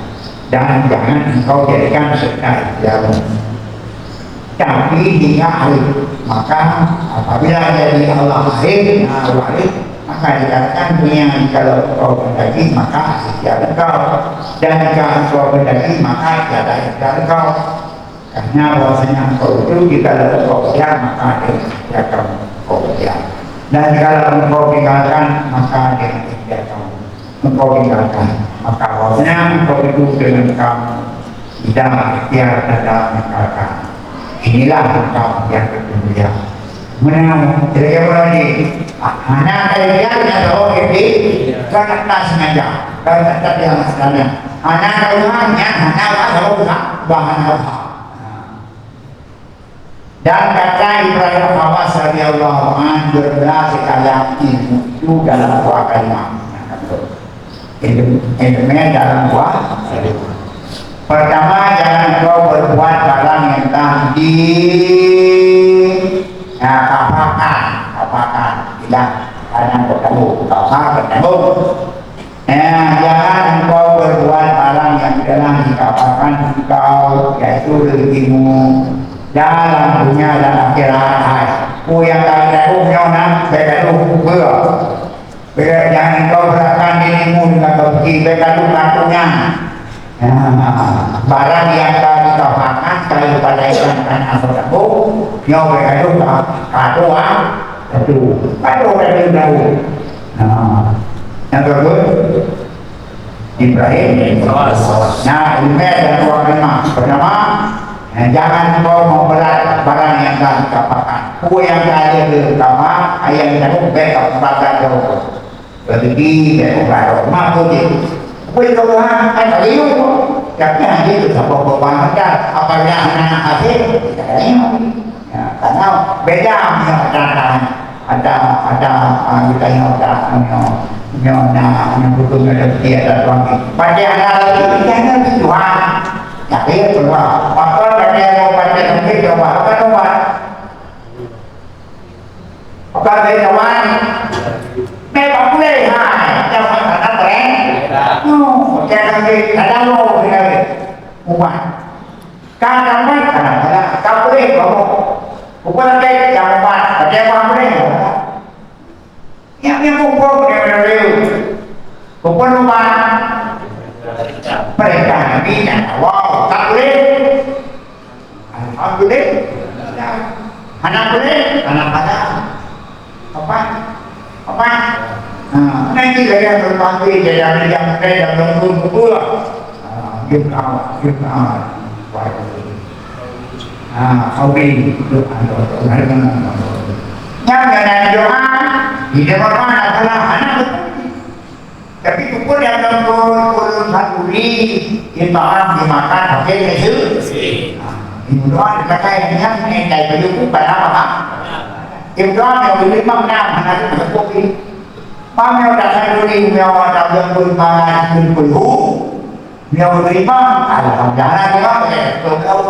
Dan jangan engkau jadikan sekedar ikhtiar. Tapi hingga akhir. Maka apabila jadi Allah akhir, nah, akhir, maka dikatakan dunia jikalau engkau kehendaki, maka ikhtiar engkau. Dan jika engkau kehendaki, maka tiada ikhtiar engkau. Karena bahwasanya engkau itu jikalau engkau ikhtiar, maka ada ikhtiar kamu engkau ikhtiar. Dan jikalau engkau tinggalkan, maka ada ikhtiar kamu. Engkau tinggalkan, maka awalnya engkau itu dengan kamu tidak ikhtiar dan dalam meninggalkan. Inilah engkau yang berkemuliaan. Menang, kira-kira lagi. Hana ada ikhtiar, hana tahu, jadi, kan tak sengaja, kan tak ada yang sengaja. Hana tahu, hanya, hana tahu, bahan apa. Dan kata Ibrahim Hawas radhiyallahu anhu, berbelah sekalian ilmu itu dalam dua kalimat. Ilmu, ilmu dalam dua kalimat. Pertama, jangan kau berbuat barang yang telah di, ya, kafakan, kafakan, tidak, karena kau tahu, kafakan, tahu. Eh, jangan engkau berbuat barang yang telah dikafakan engkau, yaitu rezekimu dalam dunia dan akhirat. Hai, peue nyang ka geutanyoe nyoe na, bèk gadoh peue. Bèk, jangan engkau beratkan dirimu dengan rezeki, bèk gadoh kaku nyan. Nah, barang yang ka dikafakan, ka dipadaikan karena sedekah, nyoe bèk gadoh ka, ka tuan, tentu. Gadoh, gadoh, gadoh. Nah, yang kedua, Ibrahim. Nah, ilmu dan dua kalimat. Pertama, eh, jangan kau memberat barang yang telah dikafakan. Peue nyang ka lheueh geukafakan, ayat yang tadi, bèk kau batal kau. Rezeki, bèk kau batal. Mampu je. Peue kau Tuhan, kan tak lewat. Tapi hanya itu, siapa kau faham kan? Apabila anak hasil, kita tanya. Ya, karena beda punya kata-kata. Ada, ada, ah, kita yang ada, yang, yang na, yang butuh rezeki ada tuan. Pada anak lagi, kita yang lebih Tuhan. Ya, dia keluar. Apa kata yang mau pada rezeki, coba, apa coba? Apa dia Tuhan? Memang boleh, ha. Jangan kata keren. Oh, jangan di, ada lo, dia. Umat. Ka tampat, kadang-kadang ka boleh kamoe. Bukan lagèe nyang umat, lagèe umat boleh. Nyang, nyang muphom, nyang meunureu. Bukan umat. Perintah Nabi nyang awai, ka boleh. Alhamdulillah. Hana boleh, hana pada. Apa? Apa? Ha, nanti gaya berpanggi, gaya yang gaya nunggu berdua. Ha, Ibn Abbas, Ibn Abbas. Ha, kau beri doa, doa, doa, doa. Nyang dengan doa, di depan mana salah, anak betul. Tapi tu pun yang dalam turun, turun satu ni, it'am dimakan, pakai nasi. Ha, ini doa dipakai yang, yang kayu bukan apa, ha? Ibnu Amir bin Imam Nam hana teupeue. Pameo dak khanduri meo dak buleuen mangat keu kulhu. Meo bin Imam, alhamdulillah, Imam, eh, teu kau.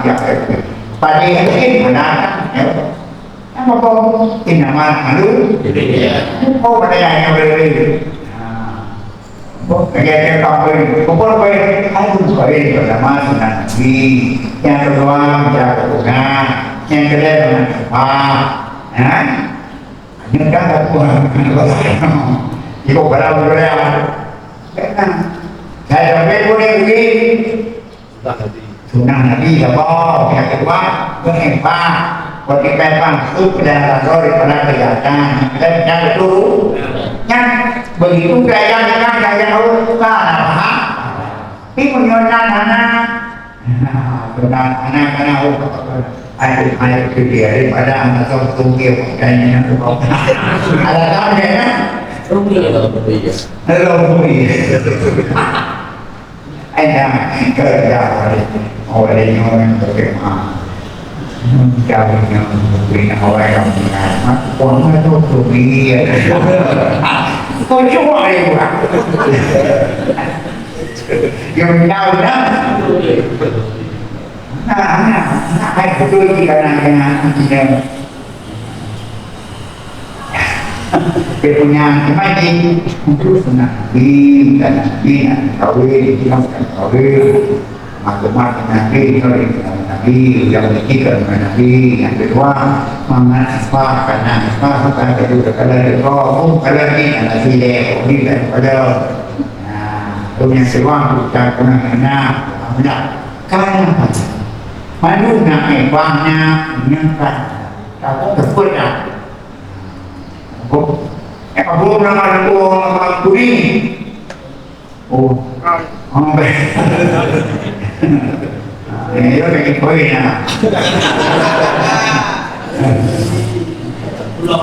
Padé yakin, ada kan? Ya. Apa kau? Inama malu. Oh, pada yang yang boleh. Nah. Bôh lagèe nyan ka peue? Peue peue? Aduh, peue, peurtama sunat Nabi. Nyang keudua, baca Al-Quran. Nyang keulhèe, sunat Nabi. Ha? Nyan ka peue? Ibu barang beuraya. Kena. Saya sampai pun yang begini. Sunnah Nabi. Sunnah Nabi saboh, nyang keudua, beuiman. Beuiman masuk ke dalam rangka daripada kejahatan. Nyang keudua, nyang begitu gaya dengan gaya Allah suka, nah, paham? Tapi meunyoe na hana, nah, beuna hana, hana, oh, ayo, ayo, daripada anak tunggu, kayaknya, ada tahu ya? Ada tahu ya? Ai dah, kerja hari. Oh, ada yang orang bagaimana? Kami yang beri awal yang mengamat, orang itu beri. Kau cuma ada orang. Yang tahu dah. Nah, nah, nah, hai betul di kanan-kanan kita. Dia punya imajin untuk sunat Nabi, dan Nabi nak kawin, dia nak kawin. Maklumat Nabi, kalau dia nak Nabi, dia memikirkan Nabi. Yang kedua, mangat apa, karena apa, bukan itu, kalau dia kau, bukan lagi, karena si dia, bukan kalau. Nah, tu yang kedua, bukan pernah kena, bukan. Karena apa? Malu nak, eh, banyak, nyekat. Takut terpedam. Oh, eh, apa nama aku, orang kuning? Oh, oh, baik. Ini juga lagi poin ya. Belum.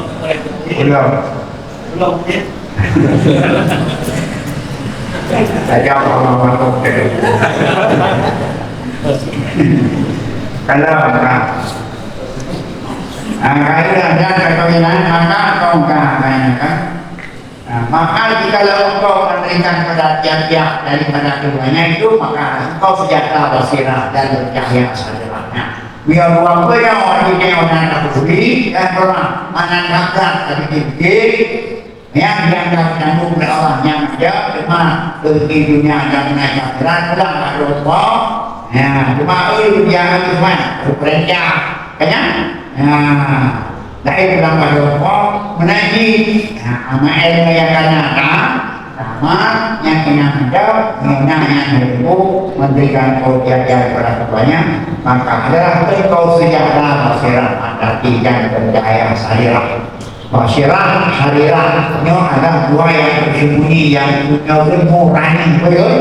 Belum. Belum. Tajam orang-orang tu. Kalau, nah. Ah, kalau dah ada perkahwinan, maka engkau engkah, kan? Nah, maka jikalau engkau memberikan pada tiap-tiap daripada keduanya itu, maka engkau sejahtera basirah dan bercahaya sarirah. Nah, biar dua puluh nyawa di nyawa dan tak peduli, dan pernah mana nabrak tapi tinggi, yang dianggap nyambung oleh Allah nyang aja, cuma rezeki dunia dan naik akhirat pulang pada Allah. Ya, cuma, eh, dia cuma perintah, kan? Ya. Laén lam padub po, meunan jih. Nah, amal ilmu nyang ka na, ka, sama nyang inong deuh, nyoe na nyang leumbut, memberikan peujajah kepada keduanya, maka adalah engkau sejahtera basirah, hati dan bercahaya sarirah. Basirah, sarirah, nyoe adalah dua yang tersembunyi, yang punya ilmu nurani, betul?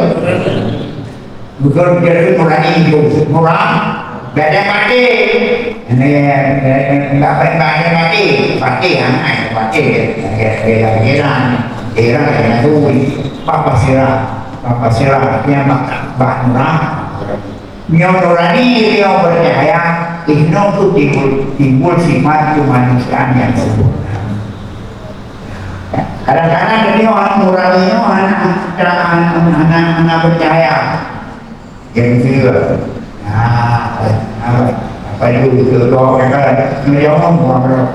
Bukan jadi nurani itu, nurani. Gak ada mati. Ini, eh, eh, nggak baik, nggak ada mati. Mati, ah, eh, mati. Ya, ya, ya, ya, ya. Apa sirah? Apa sirah? Yang bak, bak nurani. Yang nurani, yang bercahaya, itu tu timbul, timbul sifat kemanusiaan yang sempurna. Kadang-kadang dia orang nurani nyoe anak, anak, anak, anak bercahaya. Yang kedua, nah, apa, apa itu, itu doa mereka, menjawab orang.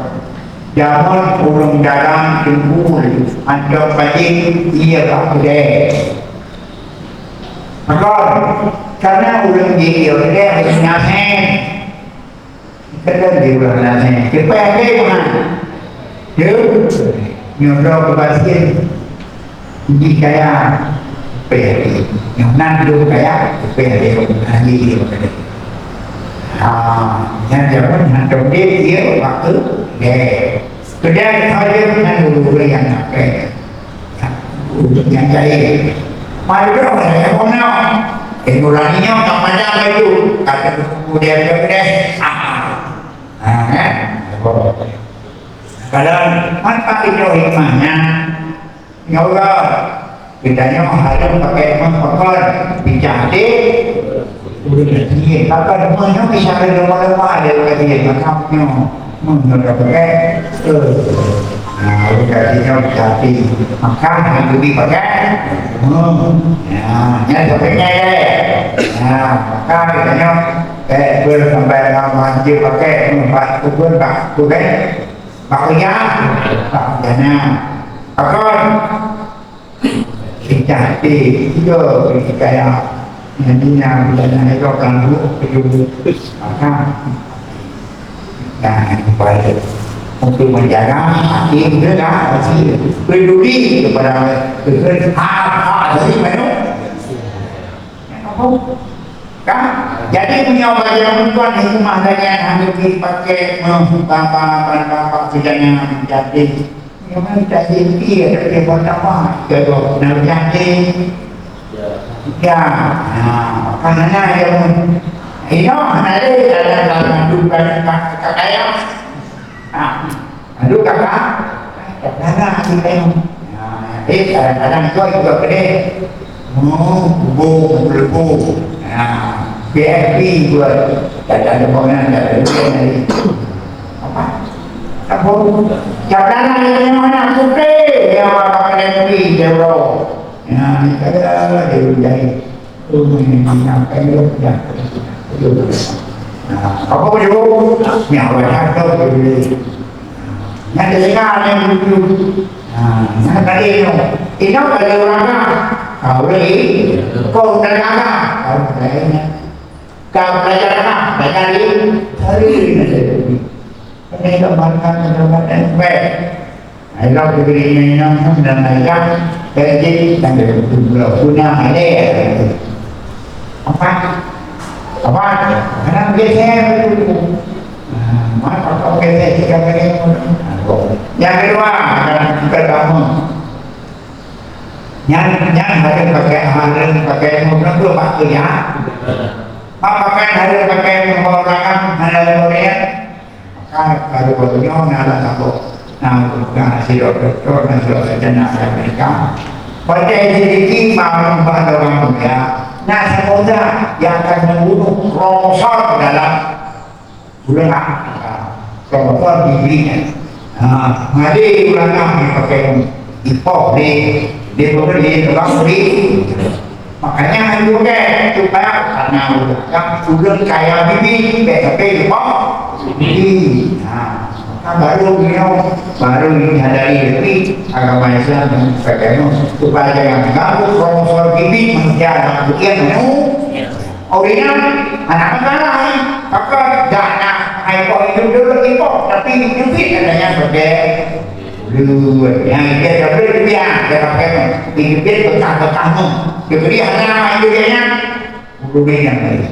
Zaman ureueng dalam timbul, antok pajéng, ia bak keudè. Pakon, karena ureueng jih ia keudè, ureueng nyan. Kadang di bulan nasi, cepat habis mah. Dia nyodoh ke pasien, di kaya, cepat habis. Nyodoh kaya, cepat habis. Nanti dia kata. Ha, yang zaman hantar dia, dia waktu dia. Kedai saja dengan dulu yang nak. Untuk nyang jahé. Padahai, eh, ilmu nurani nyoe ka padam laju, ka teupeue dia peudeh. Ah. Ha, kan? Kalau manfaat itu hikmahnya, ya Allah, kita nyoe harus pakai mengkokor, bicara hati, ureueng kecil. Bahkan rumah nyoe bisa ada rumah-rumah ada kecil, macam nyoe. Mun nyoe ka pakai, eh, nah, udah tadi nyoe tapi makan, hana geubri pakai. Hmm. Ya, nyan sampai nyan, eh. Ya, maka kita nyoe, eh, ber sampai lam haji pakai, hmm, bak kubur, bak kubur, bak kuya, bak jana. Pakon. Kita hati juga kaya. Jadi, yang bulan itu kan dulu, maka, nah, baik. Untuk menjaga hati, kita dah pasti peduli kepada hak-hak dari manusia. Kan? Jadi, punya baju perempuan di rumah layan hanya dipakai, mengubah apa-apa, apa-apa, kerjanya menjadi Memang tajin pih, tapi pertama, kalau nak jadi, ya, nah, maka hana dia pun. Inoe hana lé dalam, dalam kehidupan ka, ka kaya. Nah, aduh, kakak, kakak, kita inoe. Nah, eh, kadang-kadang kau juga pedih. Oh, kubu, kubu. Nah, V I P buat. Tak ada bangunan, tak ada duit lagi. Apa? Tak boleh. Jablanan yang mana? Putih. Yang apa pakai V I P, dia bro. Ya, ni kaya dia jahit. Tu ni, ni, ni, kayu, ya. Nah, apa pun dia, ni awak jatuh, dia boleh. Nyan teuingat nyan lucu. Ha, nyan tadi tu. Inong bagi ureueng agam. Kau lagi. Kau dari agam. Kau dari agam. Kau belajar agam. Belajar di hari ini. Kami gambarkan, gambarkan. Baik. Ayolah, diberi inong dan ayah. Jadi, dan guna malai. Apa? Apa? Karena biasanya begitu. Nah, maka kau biasa jika pengen. Yang kedua, akan kita bangun. Yang, yang harus pakai, harus pakai ilmu tu apa tu ya? Mak pakaian hareuem pakaian ureueng agam, hana ureueng. Maka baru-baru nyoe na lam saboh. Na ureueng na sidroe dokto, na sidroe sarjana di Amerika. Watèe sidiki bak lubang mulia, na saboh zat nyang akan membunuh kromosom dalam ureueng. Kromosom bibit nyan. Ha, mengaji ureueng agam dipakai ipoh lé, lé peue lé tukang bri. Makanya itu kan supaya karena ureueng agam ureueng kaya bibit, bèk sampai ipoh bibit. Ha, maka baru nyoe, baru ini sadari lagi agama Islam dan sebagainya supaya jangan mengganggu kromosom bibit manusia dalam usia. Ureueng nyan hana masalah, eh. Pakon dak na hai poh idup dulu ipoh, tapi idup ni katanya sebagai dulu. Yang dia tak boleh dia, dia pakai idup dia bekah-bekah tu. Jadi hana idup dia nyan, ureueng nyan tadi.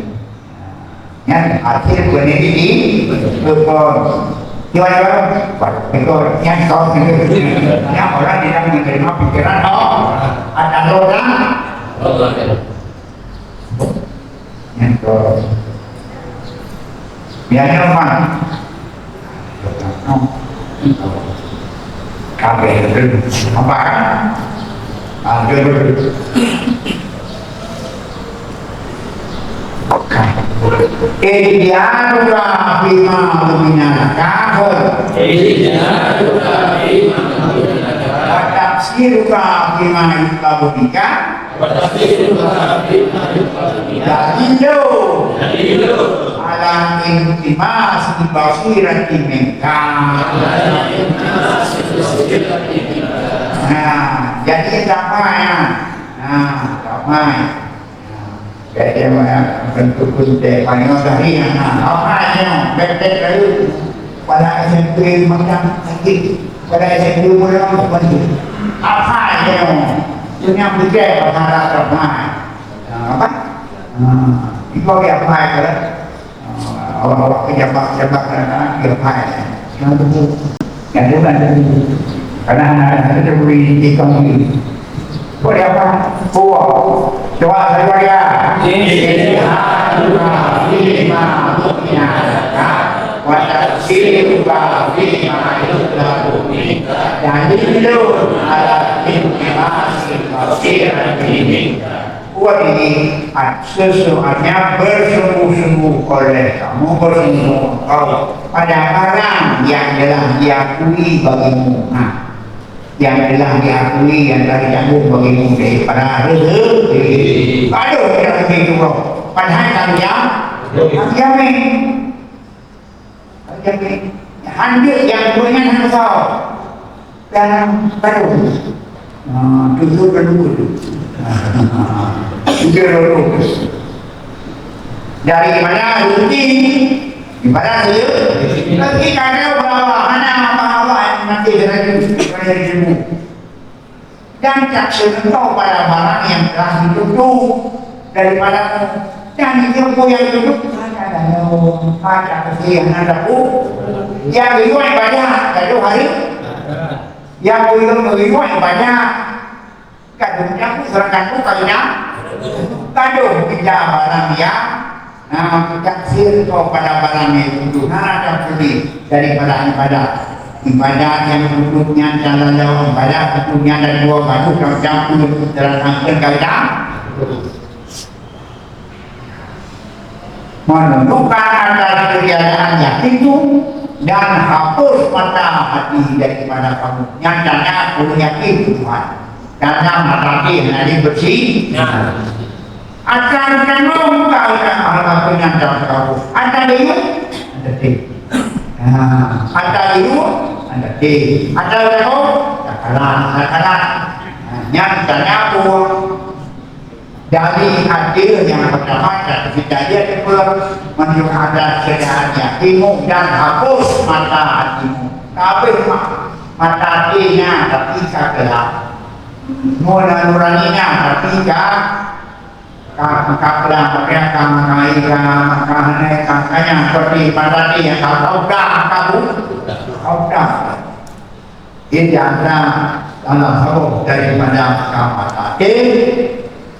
Nyan hasil peneliti, betul. Cuba-cuba, betul. Yang kau, yang orang tidak menerima pikiran, oh, ada orang. Nyan keuh. Biasa mah. Kabeh. Apa kan? Ah, dia betul. Ihtiyaruka fima lumina kafir. Ihtiyaruka fima lumina kafir. Wa tafsiruka fima yutlabu minka. Dalilun ala iltimasi basiratin minka. Nah, jadi damai, nah. Nah, damai. Nah, jadi, bentuk pun teh, banyak dari, nah, damai, nah, bek-bek lalu. Pada S M P macam sakit, pada S M P pulang macam tu. Apa dia? Punya fikir perkara terbaik. Nah, apa? Nah, itu dia apa ya? Awak-awak pejabat-pejabat kadang-kadang dia apa ya? Yang tu, yang tu kan tu. Kadang-kadang ada tu beri ikan ni. Boleh apa? Buah. Coba saya bagi ya. Ijtihaduka fima lumina laka, wa tafsiruka fima yutlabu minka, dalilun ala iltimasi basiratin minka. Buat ini, sesungguhnya bersungguh-sungguh oleh kamu, bersungguh engkau pada barang yang telah diakui bagimu. Nah, yang telah diakui, yang telah dicabut bagimu daripada rezeki. Aduh, kita pergi umroh. Padahal kamu yang, kamu jamin. Kamu jamin. Handuk yang punya hana tahu. Dan baru. Ah, tutup dan tutup. Udah lulus. Dari mana rezeki? Ibarat saja, tapi kadang bahwa hana apa-apa yang nanti jadi, jadi ilmu. Dan tak sentuh pada barang yang telah ditutup daripada dan itu pun yang ditutup hanya dalam pada kesian ada pun yang riwayat banyak, lalu hari yang belum riwayat banyak. Kadang nyaku, sedangkan ku kadang nyaku. Kadang kita barang yang, nah, taksir kau pada barang yang itu. Nah, ada putih daripada ibadah. Ibadah yang tutupnya dan lalu ibadah tutupnya dan dua baru dan campur dalam angkut kadang. Menundukkan atas ketiadaan yakin itu dan hapus mata hati daripada kamu. Nyatanya aku yakin Tuhan. Karena mata hati yang ada bersih. Ya. Akan kamu buka utak Allah penyandang kamu. Ada dayung, ada dayung. Nah, ada dayung, ada dayung. Ada dayung, tak kalah, tak kalah. Nah, nyatanya aku Dari hadir yang pertama dan kejadian itu menunjuk ada keadaan yang timu dan hapus mata hatimu. Kabeh ma-, mata hatinya tapi ka gelap. Mula nuraninya tapi ka, ka, ka pelang, ka, ka, ka, ka, ka, ka, ka, ka, ka, seperti mata hati yang ka, ka, ka, ka, ka, ka. Jadi, anda dalam saboh daripada mata hati,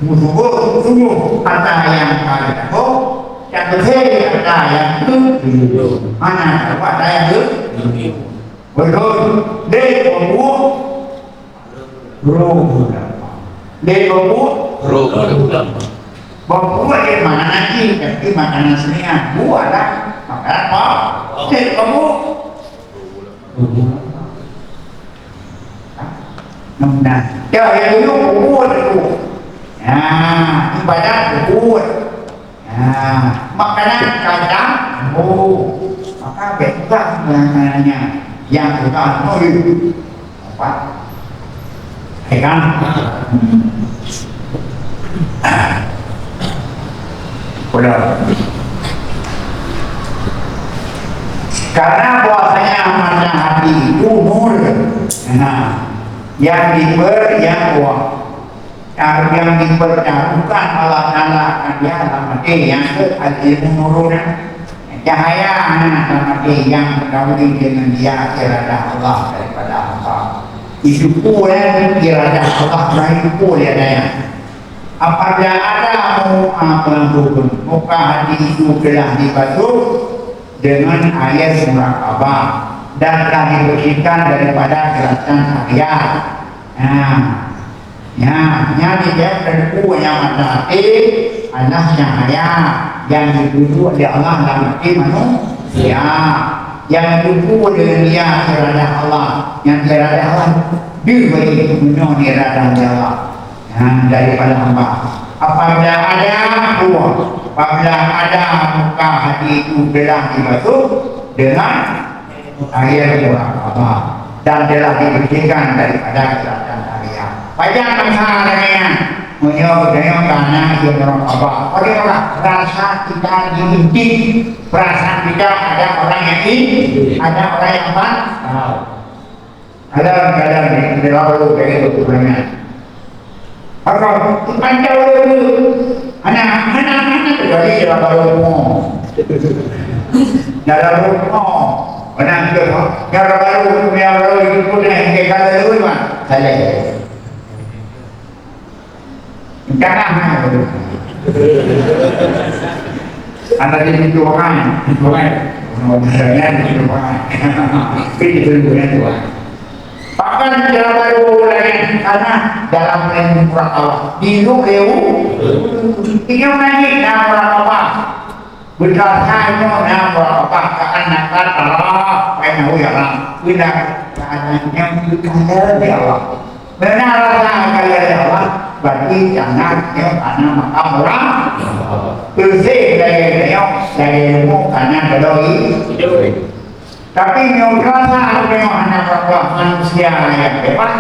musuh sungguh ata yang ka geutanggong, Tapi saya kata yang itu, mana dapat saya itu? Betul. Dia pembuat roh. Dia pembuat roh. Pembuat dia makanan jin, tapi makanan semayang. Buat lah. Makanan apa? Dia pembuat. Nah, dah yang dulu kubur tu. Ya, ibadat kubur. Ya, makanan kacang. Oh, maka bebas makanannya. Yang bukan tu apa? Ya kan? Udah. Karena bahwasanya mata hati itu nur, nah, yang diper yang buah, yang dipertaruhkan Allah Taala akan dia dalam hati yang ke al ilmu nurun. Cahaya anak sama yang mengetahui dengan dia iradah Allah daripada Allah. Itu pun iradah Allah lain pun dia daya. Apabila ada mu apa pun muka hati itu telah dibasuh dengan air murakabah dan telah dibersihkan daripada jeratan air. Nah, nya, nya dijawab teungku nyang mata até adalah cahaya nyang geutunjuk lé Allah lam até manusia. Nyang geutunjuk deungon dia iradah Allah, nyang iradah Allah deuh bagi meunyoe iradah lé Allah. Nah, daripada hamba. Apabila ada, apabila ada muka hati itu telah dibasuh dengan air murakabah dan telah dibersihkan daripada kejahatan harian. Pajak bangsa lainnya menyebut dengan karena ia murakabah. Bagaimana rasa kita diintip? Perasaan kita ada orang yang in, ada orang yang pan. Kadang-kadang di dalam perut kayak itu sebenarnya. Maka, panjang dulu. Anak, anak, anak, terjadi dalam baru rumah. Dalam rumah. Anak ke, dalam baru, dalam baru itu pun yang kita kata dulu, Mak. Salah. Entah. Ada di pintu orang, pintu orang. Orang-orang di pintu orang. Pintu orang. Bahkan dalam baru lain karena dalam lain murah Allah. Di luar dia. Ini naik dalam murah Allah. Betul hanya dalam murah Allah. Karena kata Allah. Karena uyaran. Bila keadaannya berkala di Allah. Benar rasa kaya Allah, berarti jangan dia karena makam orang. Bersih dari beliau, dari ilmu karena bedoi. Tapi nyoe rasa beliau hanya berbuat manusia yang hebat.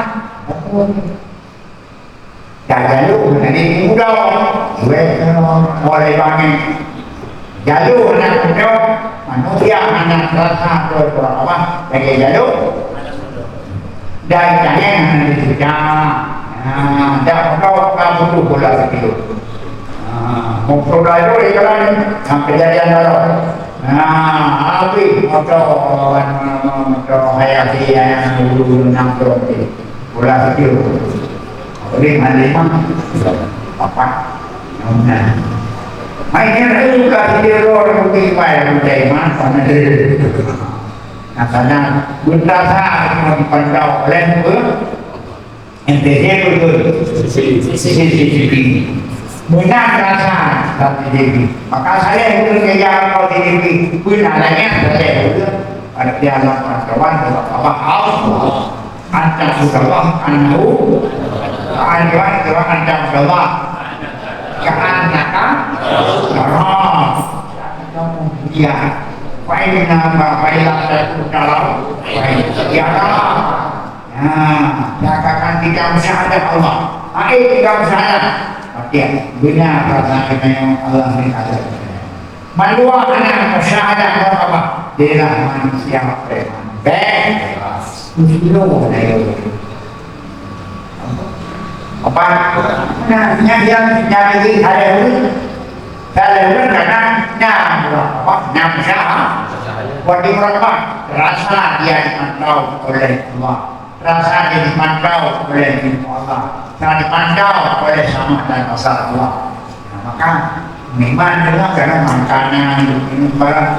Dah jalur dari muda, mulai bangun. Jalur anak muda, manusia anak rasa berbuat apa? Lagi jalur. Dan jangan hana dicuca. Ha, dak kau ka butuh bola sikilo. Ha, mukro dah itu di jalan ni. Ha, kejadian baru. Ha, habis motor, motor hayati yang dulu enam ton ni. Bola sikilo. Boleh main lima. Apa? Nah. Main yang itu ka sikilo orang putih pai, orang jai mah, sama dia. Nah, sana bertasa dipantau oleh apa? N T C betul. C C T V. Menang rasa C C T V. Maka saya itu kerja apa C C T V. Pun adanya saya itu. Ada dalam pantauan Allah. Anta sudah Allah. Anahu. Anta sudah Allah. Ka'annaka. Tarah. Kamu dia. Fa'inna ma fa'ila takun tarah. Fa'inna. Ya Allah. Nah, cakapkan kita musyahadah Allah. Hai kita musyahadah. Oke, benar perasaan kita yang Allah ni ada. Mandua anak musyahadah Allah. Dia manusia preman. Bebas. Muslim ada. Apa? Nah, yang yang yang lagi ada. Kalau karena enam apa? Enam syahadat. Buat di murakabat, rasa dia dipantau oleh Allah. Rasa dia dipantau oleh ilmu Allah. Rasa dipantau oleh sama dan rasa Allah. Nah, maka Memang juga karena makanan, minum barang,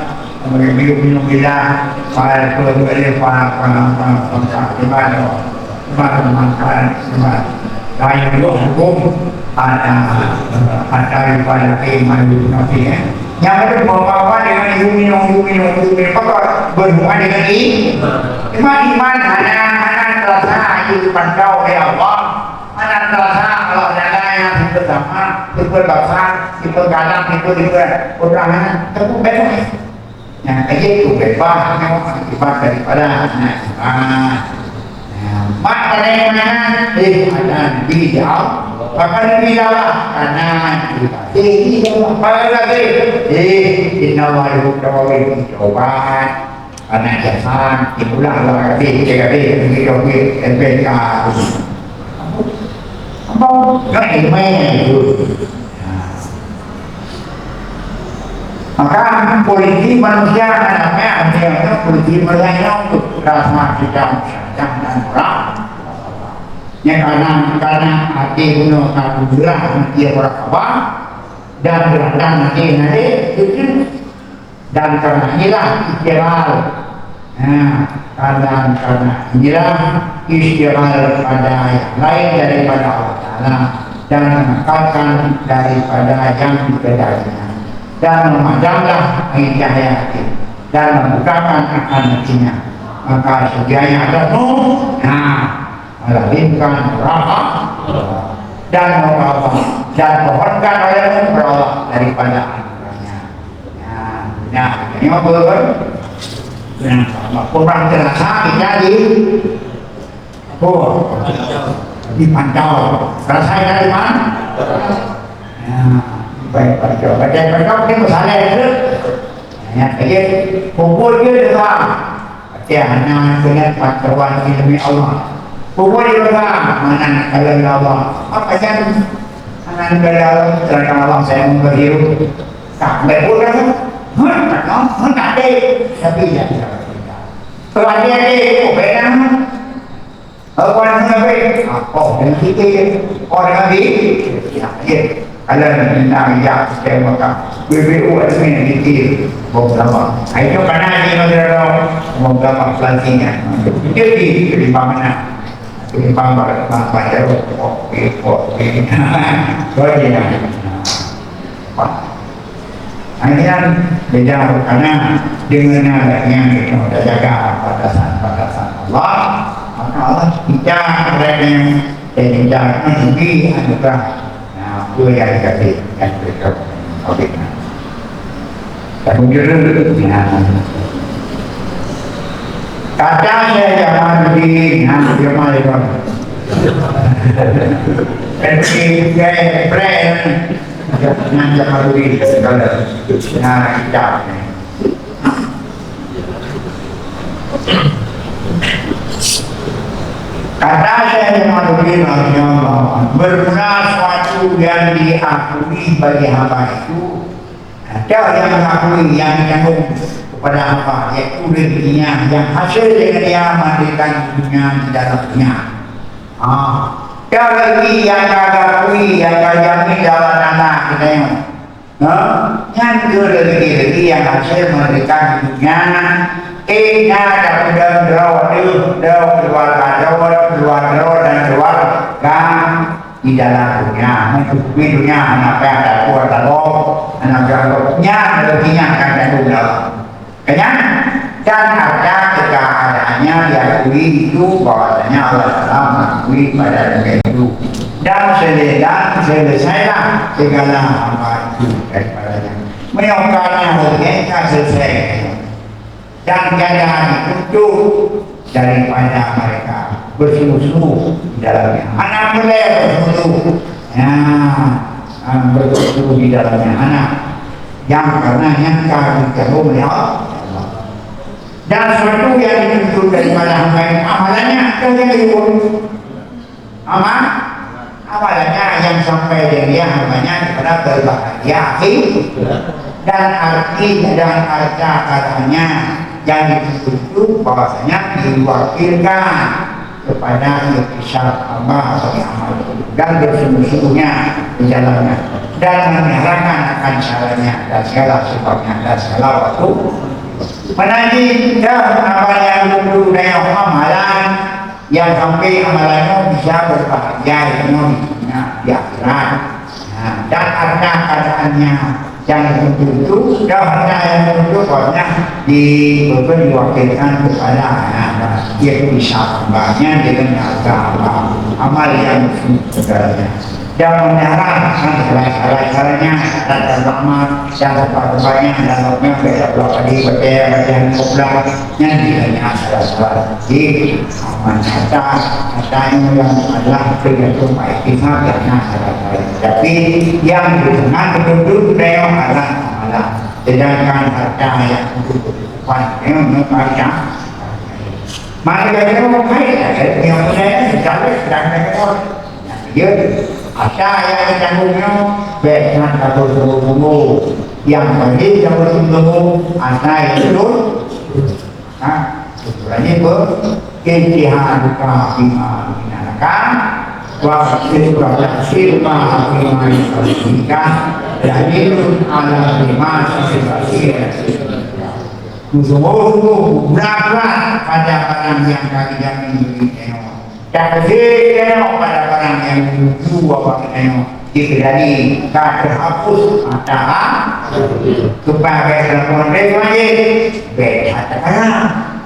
minum-minum bila, pada tu boleh para para para para ibadah, ibadah makanan, ibadah. Lain juga hukum ada ada ibadah ke malu nabi ya. Yang ada bawa dengan minum minum minum minum apa berhubungan dengan ini. Iman iman hanya hanya terasa itu pantau oleh Allah. Anak rasa Allah Taala nyang sifeuet sama, sifeuet basar, sifeuet galak, sifeuet liber, urang nyan teupeu beubaih. Nyang keu jeuet keu beubaih nyoe akibat daripada anak iman. Nah, mat pada iman, eh, ada Nabi di Allah. Maka Nabi di Allah, karena Nabi di Allah. Pada lagi, eh, inna Allah yuhibbu tawabin, taubat. Anak jasan, itulah lah habis, dia habis, dia habis, M P K. Apa? Kan ilmu itu. Maka polisi manusia, anak-anak, dia kata polisi manusia itu rasa kita macam dan orang. Yang karena, karena hati guna, hati gerah, dia berapa, dan gerah dan hati nanti, itu Dan karena inilah istighfar. Nah, karena, karena inilah istighfar pada yang lain daripada Allah Taala dan mengangkatkan daripada yang dikehendaki dan memadamlah air cahaya hati dan membukakan akan hatinya. Maka sedianya atasmu, nah, melainkan rahmat dan rahmat dan mohonkan olehmu kepada Allah daripada anugerahnya. Nah, nah, ini apa kan? Nah, orang terasa kita di oh, dipantau. Rasa kita di mana? Nah, baik pantau. Baik pantau kita bersalah itu. Hanya saja pukul dia dengar. Tapi hana keuneuk pantauan ileumèe Allah. Pukul dia dengar mana nak kalon Allah. Apa jadi? Hana kalon Allah, sedangkan Allah saya memberi. Tak baik pun kan? Hah, tak tahu, hah, tak ada. Tapi dia tidak bercerita. Kalau dia ada, oh, benar. Apa yang Nabi? Apa yang kita? Oh, Nabi? Ya, ya. Kalau Nabi nak ijak, saya makan. B B U ada yang dikir. Bom gamak. Hai tu kanan ni, Nabi Rara. Bom gamak pelantinya. Jadi, ketimbang mana? Ketimbang barat, barat, barat. Oh, eh, oh, eh. Kau dia. Pak. Hanya beda karena dengan adanya kita jaga batasan-batasan Allah, maka Allah tidak adanya dan tidak memberi anugerah. Nah, itu yang dikasih yang berikan Allah. Tapi dulu, nah. Kata saya jangan di, nah, dia malah. Tapi saya brand Nah, Jamaludin segala. Nah, kita. Kata Syekh Jamaludin rahimahullah, bermula suatu yang diakui bagi hamba itu, ada yang mengakui, yang ditanggung kepada hamba, yaitu rezekinya yang hasil dengan dia mendirikan dunia di dalam dunia. Ah, ada lagi yang ka gakui, yang ka jamin dalam anak kita nyoe. Ha? Nyan keuh rezeki-rezeki nyang hase meureuka di dônya, éh, na tapeudong droe teuh, droe keuluwarga droe, keuluwarga droe dan keuluwarga di dalam dônya. Meucukupi dônya, hana payah tapeue tagoe, hana payah tagoe. Nyan rezeki nyang akan tanggung droe. Kenyang dan harta kekayaannya diakui itu bahwasanya Allah Taala mengakui pada dunia itu. Dan selesai, selesailah segala hamba itu daripadanya. Menyokanya mereka selesai. Dan tiada ditutup daripada mereka bersungguh-sungguh di dalamnya. Anak mulai bersungguh-sungguh. Ya, ah, bersungguh di dalamnya anak. Yang karena nyang ka dijaweueb lé Allah. Dan sesuatu yang dituntut daripada hamba ini amalannya akan jadi amal, amalannya yang sampai dia hambanya kepada berbahagia akhir. Dan arti dan harta katanya yang dituntut itu bahwasanya diwakilkan kepada ikhtisar hamba sebagai amal dan bersungguh-sungguhnya di dalamnya. dan mengarahkan akan caranya dan segala sebabnya dan segala waktu. Menaji dah amal yang dulu daya amalan yang sampai amalannya bisa berbahagia ilmu di dunia di akhirat. Nah, dan ada keadaannya yang tertentu, dah ada yang tertentu pokoknya di, diwakilkan kepada, nah, yaitu bisa kembangnya dengan harta amal yang sebenarnya. Dan menyerahkan segala-galanya dan terutama dan sebanyak-banyaknya dalamnya beda belah tadi, beda bagian kopla yang dihanya salah-salah di aman kata, katanya yang adalah tergantung baik pihak yang salah-salah. Tapi yang dengan betul-betul beliau adalah amalan. Sedangkan harta yang untuk kehidupan yang membaca. Maka dia mau kaya, dia punya, dia punya. Ya, asa yang ditanggung nyoe, bèk that tapeusunggoh-sunggoh. Nyang peunteng tapeusunggoh-sunggoh, asa yang beutôi. Ha, ukurannya apa? Ijtihaduka fima yumkinuka, wa qasduka taqsiruka fima yumkinuka, dalilun ala ilmika. Beusunggoh-sunggoh, beubrat-brat pada barang nyang ka geujamin lé geutanyoe. Takzir geutanyoe pada barang nyang tuju awak geutanyoe, jeuet teujadi ka teuhapus mata ha-, keubah bèk lakoe wajéb, bèk that takaram,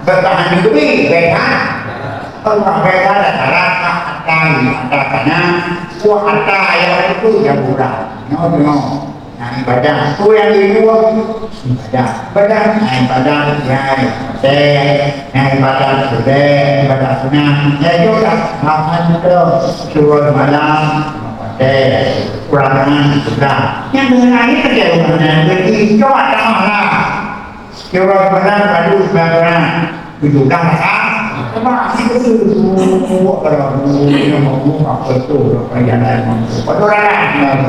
bèk tahan dikeue, bèk that. Allah bèk that takaram, ata, ata kana, buah ata nyang itu nyang murah. Nyoe, nyoe. Nah, ibadah. Peue nyang jeuet? Ibadah. Ibadah. Nah, ibadah, ya, ya. Nah, ibadah sudah, ibadah sunat. Ya, juga. Makan tu, turun malam, pakai. Kurangan sudah. Yang lain kerja rumah dan beri. Coba tamah lah. Kira benar padu sembilan belas, tujuh belas rakaat. Lepas itu, kalau guru yang mau apa tu, apa yang lain mau. Padu rakaat,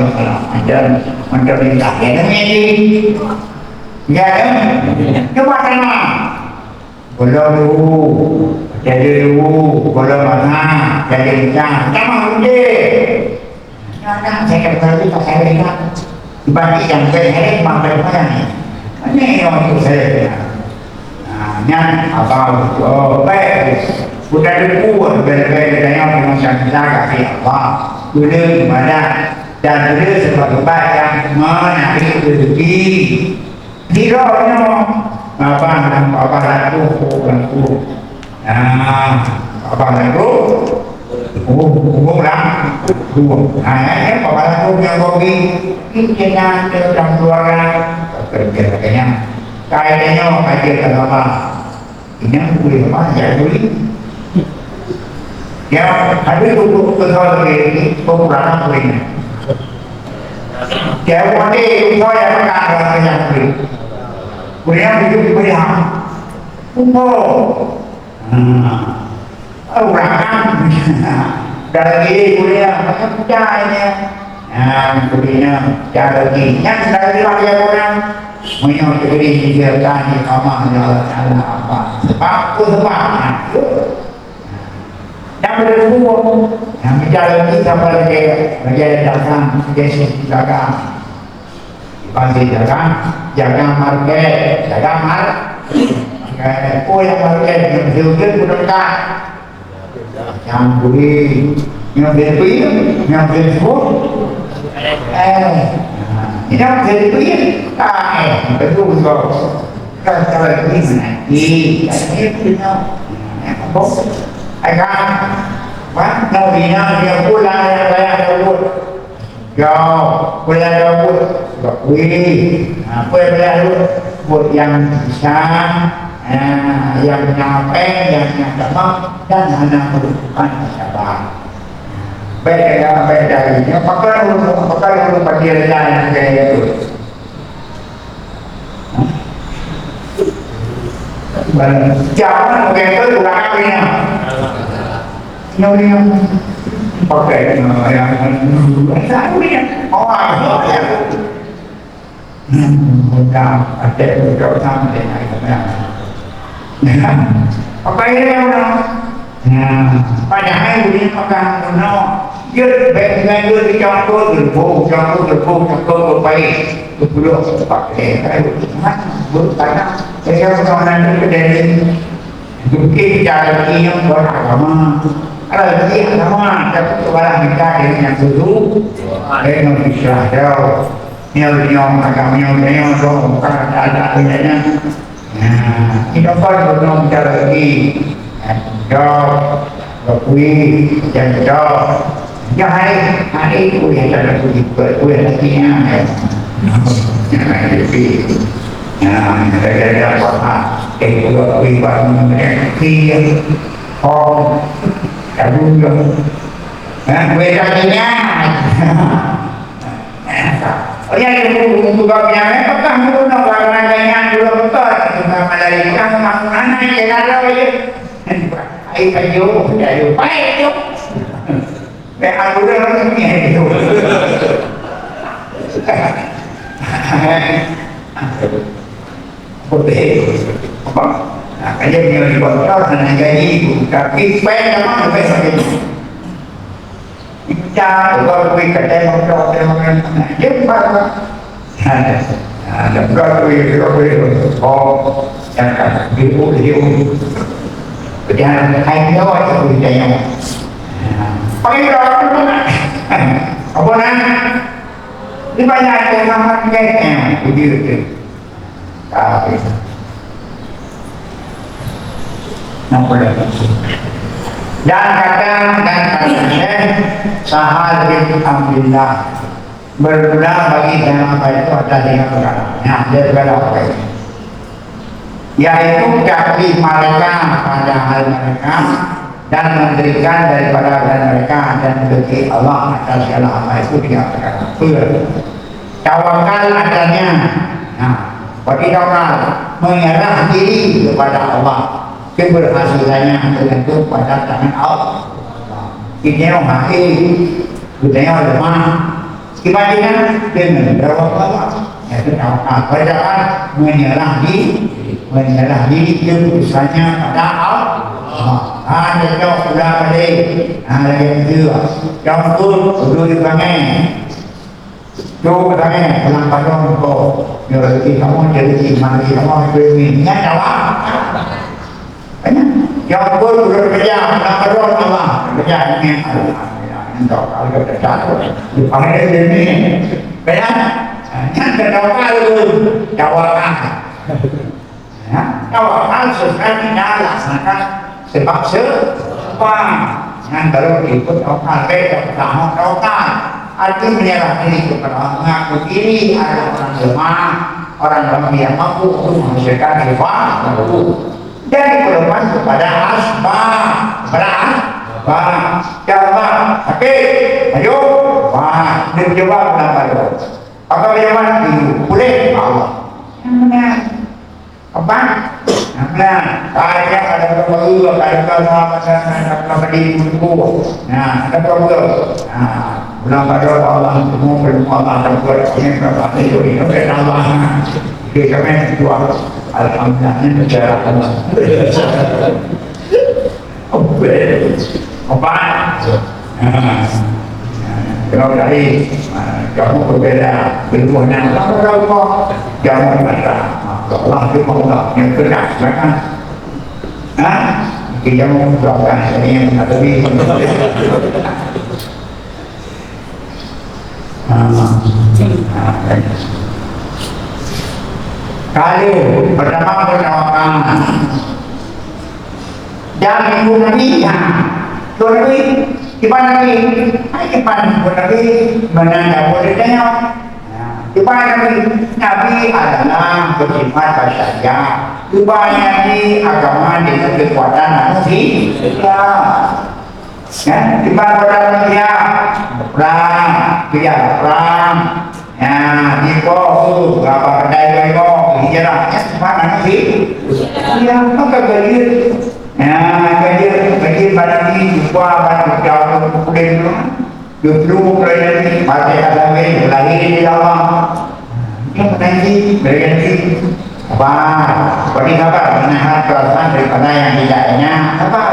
macam, macam minta. Ya, ini. Ya, ya. Coba sama. Kalau dulu, jadi dulu, kalau mana, jadi macam. Sama, udah. Nyan, nyan, saya kata tadi, tak saya ingat. Dibanding yang baik, saya memang baik mana ni? Mana yang untuk saya? Nah, nyan, abang, oh, baik. Udah dulu, baik-baik, saya macam kita kasih Allah. Udah ibadah. Dan udah sebab-sebab yang menarik rezeki. Sidroe nyoe, babah, babah lakoe, lakoe. Nah, babah lakoe, oh, oh, lah. Dua. Nah, ya, babah lakoe nyang gobi. Ini kena dalam keluarga. Kerja katanya. Kayaknya kaji agama. Inong bui leumah, jak bui. Ya, habis untuk kesal lagi, pengurangan bui. Ya, umat itu saya pegang dalam yang bui. Bui yang hidup di bui ham. Umur. Hmm. Orang kan. Dari bui yang macam pecah ini. Nah, kemudian cara lagi. Yang dari lagi orang. Meunyoe teuridhi dia tani kamah ya Allah Taala apa? Sebab apa sebab? Nah, tu. Dan berhubung. Yang bicara kita pada dia, dia dagang, dia sih dagang. Pasti dagang, jaga market, jaga mar-, market. Oh, yang market, yang betul-betul berkah. Nyang bui, nyang bui, nyang bui. Eh, nyang bui, eh, betul kau. Kan kalau ini nanti, kan dia punya. Apa? Agak, wah, mau bina dia pula yang banyak jauh. Yo, kuliah Daud, bak kuih. Ha, peue kuliah Daud? Buet nyang bisa, ha, nyang nyapeng, nyang nyang tamah, dan hana meurupakan sabar. Baik, ya, baik dari ini. Apakah ulun, apakah ulun pati raja nyang kaya itu? Jaman mungkin tu orang kaya. Nyonya pakai yang satu ni. Oh, ya. Hmm, bukan, ada bukan sama dengan yang. Apa ini orang? Nah, padahal ini makan bunuh. Jeuet bèk ngon jeuet dicampur geureuboh, campur geureuboh, campur geupaih. Geupeuduek bak lhèe. Kan beureukat na. Saya pernah nanti kedai ni. Mungkin cara ni yang buat agama. Kalau dia agama, tapi kepada mereka yang dulu, mereka bisa tahu. Nyoe, nyoe, agam nyoe, nyoe, nyoe, bukan ada-ada tu nyan. Nah, kita pun belum cara lagi. Nah, jawab, berkui, jangan jawab. Jangan hari, hari itu yang cara tu dibuat, buat lagi nyan. Nah, jadi, nah, gara-gara apa? Eh, berkui, bangun, berkui, oh, lalu, nah, buat lagi nyan. Oh, ya, dia pun buka pinang, eh, pegang dulu, nak orang lain yang dulu betul. Bukan malah dia, bukan mak anak, dia lalu je. Air kayu, kayu, baik tu. Baik, aku dah orang ni, eh, tu. Betul. Apa? Nah, kayu ni, orang betul, hanya gaji, tapi pen nama, pen sakit. Ica, gua kui kadai moto, kadai moto, jumpa. Ada, ada gua kui, gua kui, oh, yang kan, ibu, ibu. Jangan hai nyawa, ibu, jangan. Pakai berapa tu, nak? Apa nak? Di banyak yang sama, kan? Eh, begitu. Kafir. Nampak tak? Dan kata, dan kata Syekh Sahal bin Abdullah, bermula bagi zaman itu ada tiga perkara. Nah, dia perkara apa ini? Yaitu taklim mereka pada hal mereka dan memberikan daripada hal mereka dan rezeki Allah atas segala hal itu tiga perkara. Apa? Tawakal adanya. Nah, berarti tawakal, menyerah diri kepada Allah, keberhasilannya tergantung pada tangan Allah. Kita yang mati, kita yang lemah. Dibandingkan dengan tawakal Allah, yaitu tawakal. Bacaan menyerah diri, menyerah diri keputusannya pada Allah. Ha, dia jawab sudah tadi. Ha, lagi itu. Jawab tu, duduk di belakang. Coba tanya, pulang padang ko. Nyoe rezeki kamu, rezeki mati kamu, itu ini. Ingat awak. Ingat. Ya ampun, udah kerja, pulang padang Allah. Kerja ini, alhamdulillah. Ini tak kalau kerja tu. Dipanggil dia ni. Kan? Yang kedua tu, jawab. Ya, tawakal sesuai kita laksanakan sebab se-, sebab. Nyan baru ikut tawakal, baik tawakal, tawakal. Arti menyerah diri kepada Allah, mengaku diri adalah orang lemah, orang lemah yang mampu untuk menghasilkan ibadah. Jadi berlepas kepada asbab. Kepada asbab. Jawab, sakit, ayo, wah, dia jawab dalam baru. Apa jawab? Boleh, Allah. Yang benar. Apa? Nah, nah, banyak ada perkara, ada perkara, ada perkara di buku. Nah, ada perkara. Nah, bulan pada Allah, semua ilmu Allah, ada buat ini, berapa hari ini, oke, Allah. Oke, kami berdoa. Alhamdulillah, ini bicara Allah. Oke. Obat. Kalau dari, ah, kamu berbeda, berubahnya apa kau? Kamu kata, Allah itu Allah yang keras, kan? Ha? Kita mau berubah, ini yang kata Ah. Kalau pertama bertawakal. Dan ibu Nabi, ya. Ibu Nabi, ibu Nabi, hai ibu Nabi, mana tak boleh tengok. Nah, ibu Nabi, Nabi adalah bersifat basyariah. Ibu Nabi agama dengan kekuatan manusia. Ya, timbang pada manusia, perang, kerja perang. Ya, di kau tu, berapa kedai kau, hijrah, ya, timbang manusia. Ya, maka gaji. Ya, gaji, gaji pada ni, jumpa pada jauh kulit tu. Dulu kerja ni, pada kata ni, lahir di Allah. Yang menanti, berganti. Apa? Bagi sabar, menahan perasaan daripada yang tidak enak. Apa?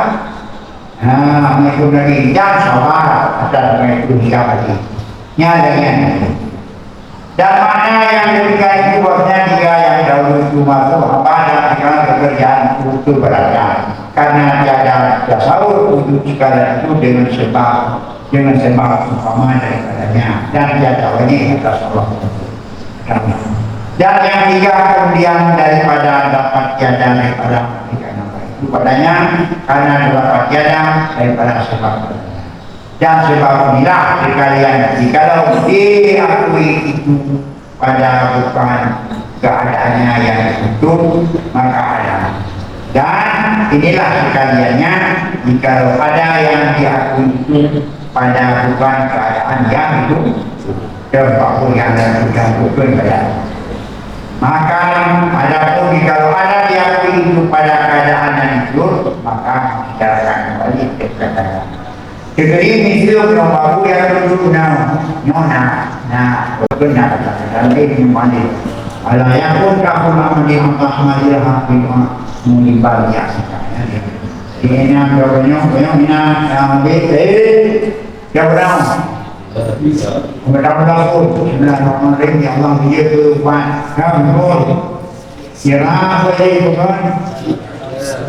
Nah, mengikut lagi. Dan sabar atas mengikut hingga mati. Nyan lagi. Dan makna yang demikian itu bahwasanya tiga yang dahulu itu masuk hamba dan segala pekerjaan itu beratkan. Karena tiada tasawur untuk segala itu dengan sebab, dengan sebab umpama daripadanya. Dan tiada wajib atas Allah. Dan yang tiga kemudian daripada dapat tiada daripada kemudian apa itu padanya, karena dapat tiada daripada sebab padanya. Dan sebab inilah sekalian, jikalau diakui itu pada bukan keadaannya yang utuh, maka ada. Dan inilah sekaliannya, jikalau ada yang diakui itu pada bukan keadaan yang itu, dan apapun yang ada sudah bukan pada. Maka adapun jikalau ada diakui itu pada keadaan yang itu, maka kita akan kembali ke keadaan. Jadi, miseue nyoe babu nyang dudoe na, nyoe na, na, beuna kata-kata laén nyang mandi. Ala yakun kahul amali Allah madil hak bima mulimbal ya. Jadi, ini yang nyoe, nyoe, nyoe, ina, ya, be, eh, ya, orang. Mudah-mudahan pun, bismillahirrahmanirrahim, ya Allah, dia ke umat, ya, betul. Sira apa jadi bukan?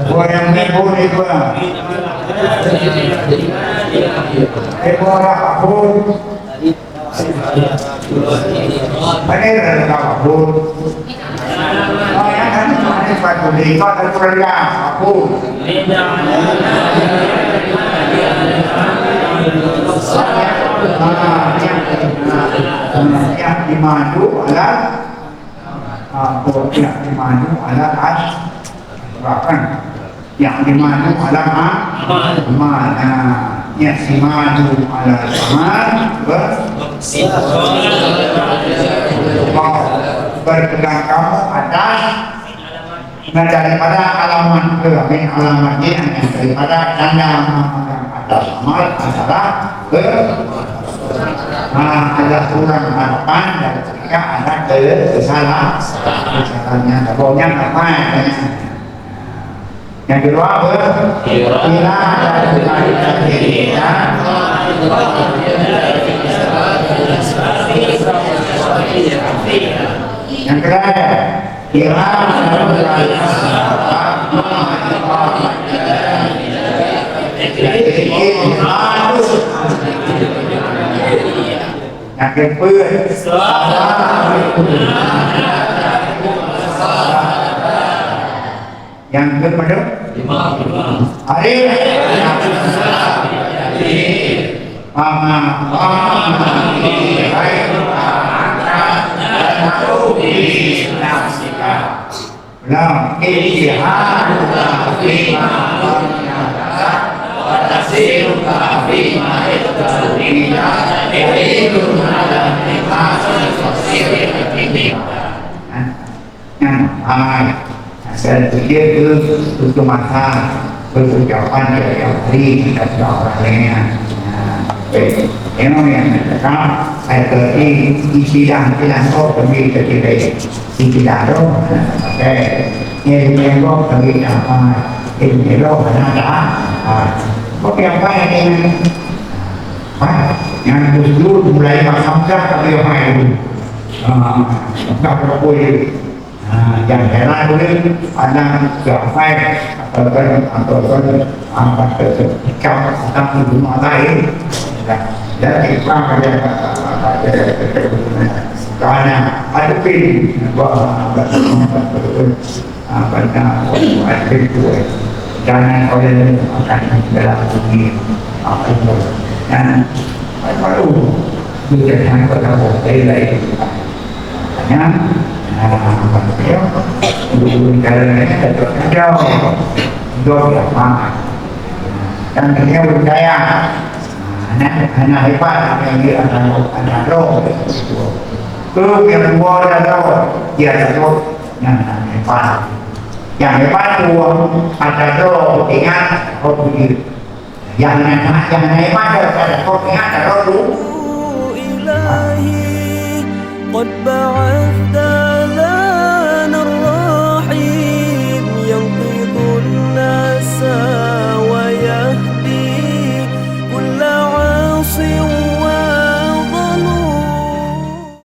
Bukan yang menipu ni, bukan. Eh, bukan apa pun. Ada yang tak apa pun. Oh, ya kan? Ada sepatu di kau, ada kurang apa pun. Ah, ya. Ah, yang dimadu adalah Ah, oh, i'timadu ala as-, bahkan i'timadu ala a-, amal. Nah, i'timadu ala amal, ber-, berpegang kamu atas, nah, daripada alamat ke, min alamat yang daripada tanda memegang atas amal adalah ke, nah, ada kurang harapan dan ketika ada ke-, kesalahan, kesalahannya, ada baunya apa yang Yang kedua apa? Kira. Kira ada kira. Yang kedua, kira. Yang kedua, Nyang keupeuet? Lima, lima. Arif. Fama, fama, fi ghairika anta, wa fi nafsika. Lam ijtihaduka fima qarrabta, wa tafsiruka fima iqtarita, dalilun ala nifasi tafsiril hakim. Nyan, hai. Dan dia tu, tu masa berucapan dari hari dan orang lainnya. Nah, eh, memang yang cakap, saya berarti istilah, istilah kau kami ketika istilah tu, eh, yang yang kau kami apa, yang lo mana dah, ah, kau yang apa yang ini, ah, yang justru mulai makan kah kami apa itu, ah, dah berapa Ha, nyang heran ulôn, aneuk keu hafai, ataupun, ataupun, ah, ikam, atau bunoe laén. Dan, dan ikam ada, ada, ada, ada, ada, ada, ada, ada, ah, benda, ada, ada, jangan oleh akan dalam dunia, ah, ilmu. Dan, baru, dia jangan bertemu, dari lain. Nyan, nah, beliau, guru-guru negara ni, ada dua, dua biasa. Dan beliau percaya, nah, anak, anak hebat, yang dia anak, anak roh. Tu yang dua ada roh, dia ada roh, yang anak hebat. Yang hebat tu, ada roh, ingat, roh dia. Nyang na, nyang na iman daripada kau ingat, Rasul. إلهي قد بعثت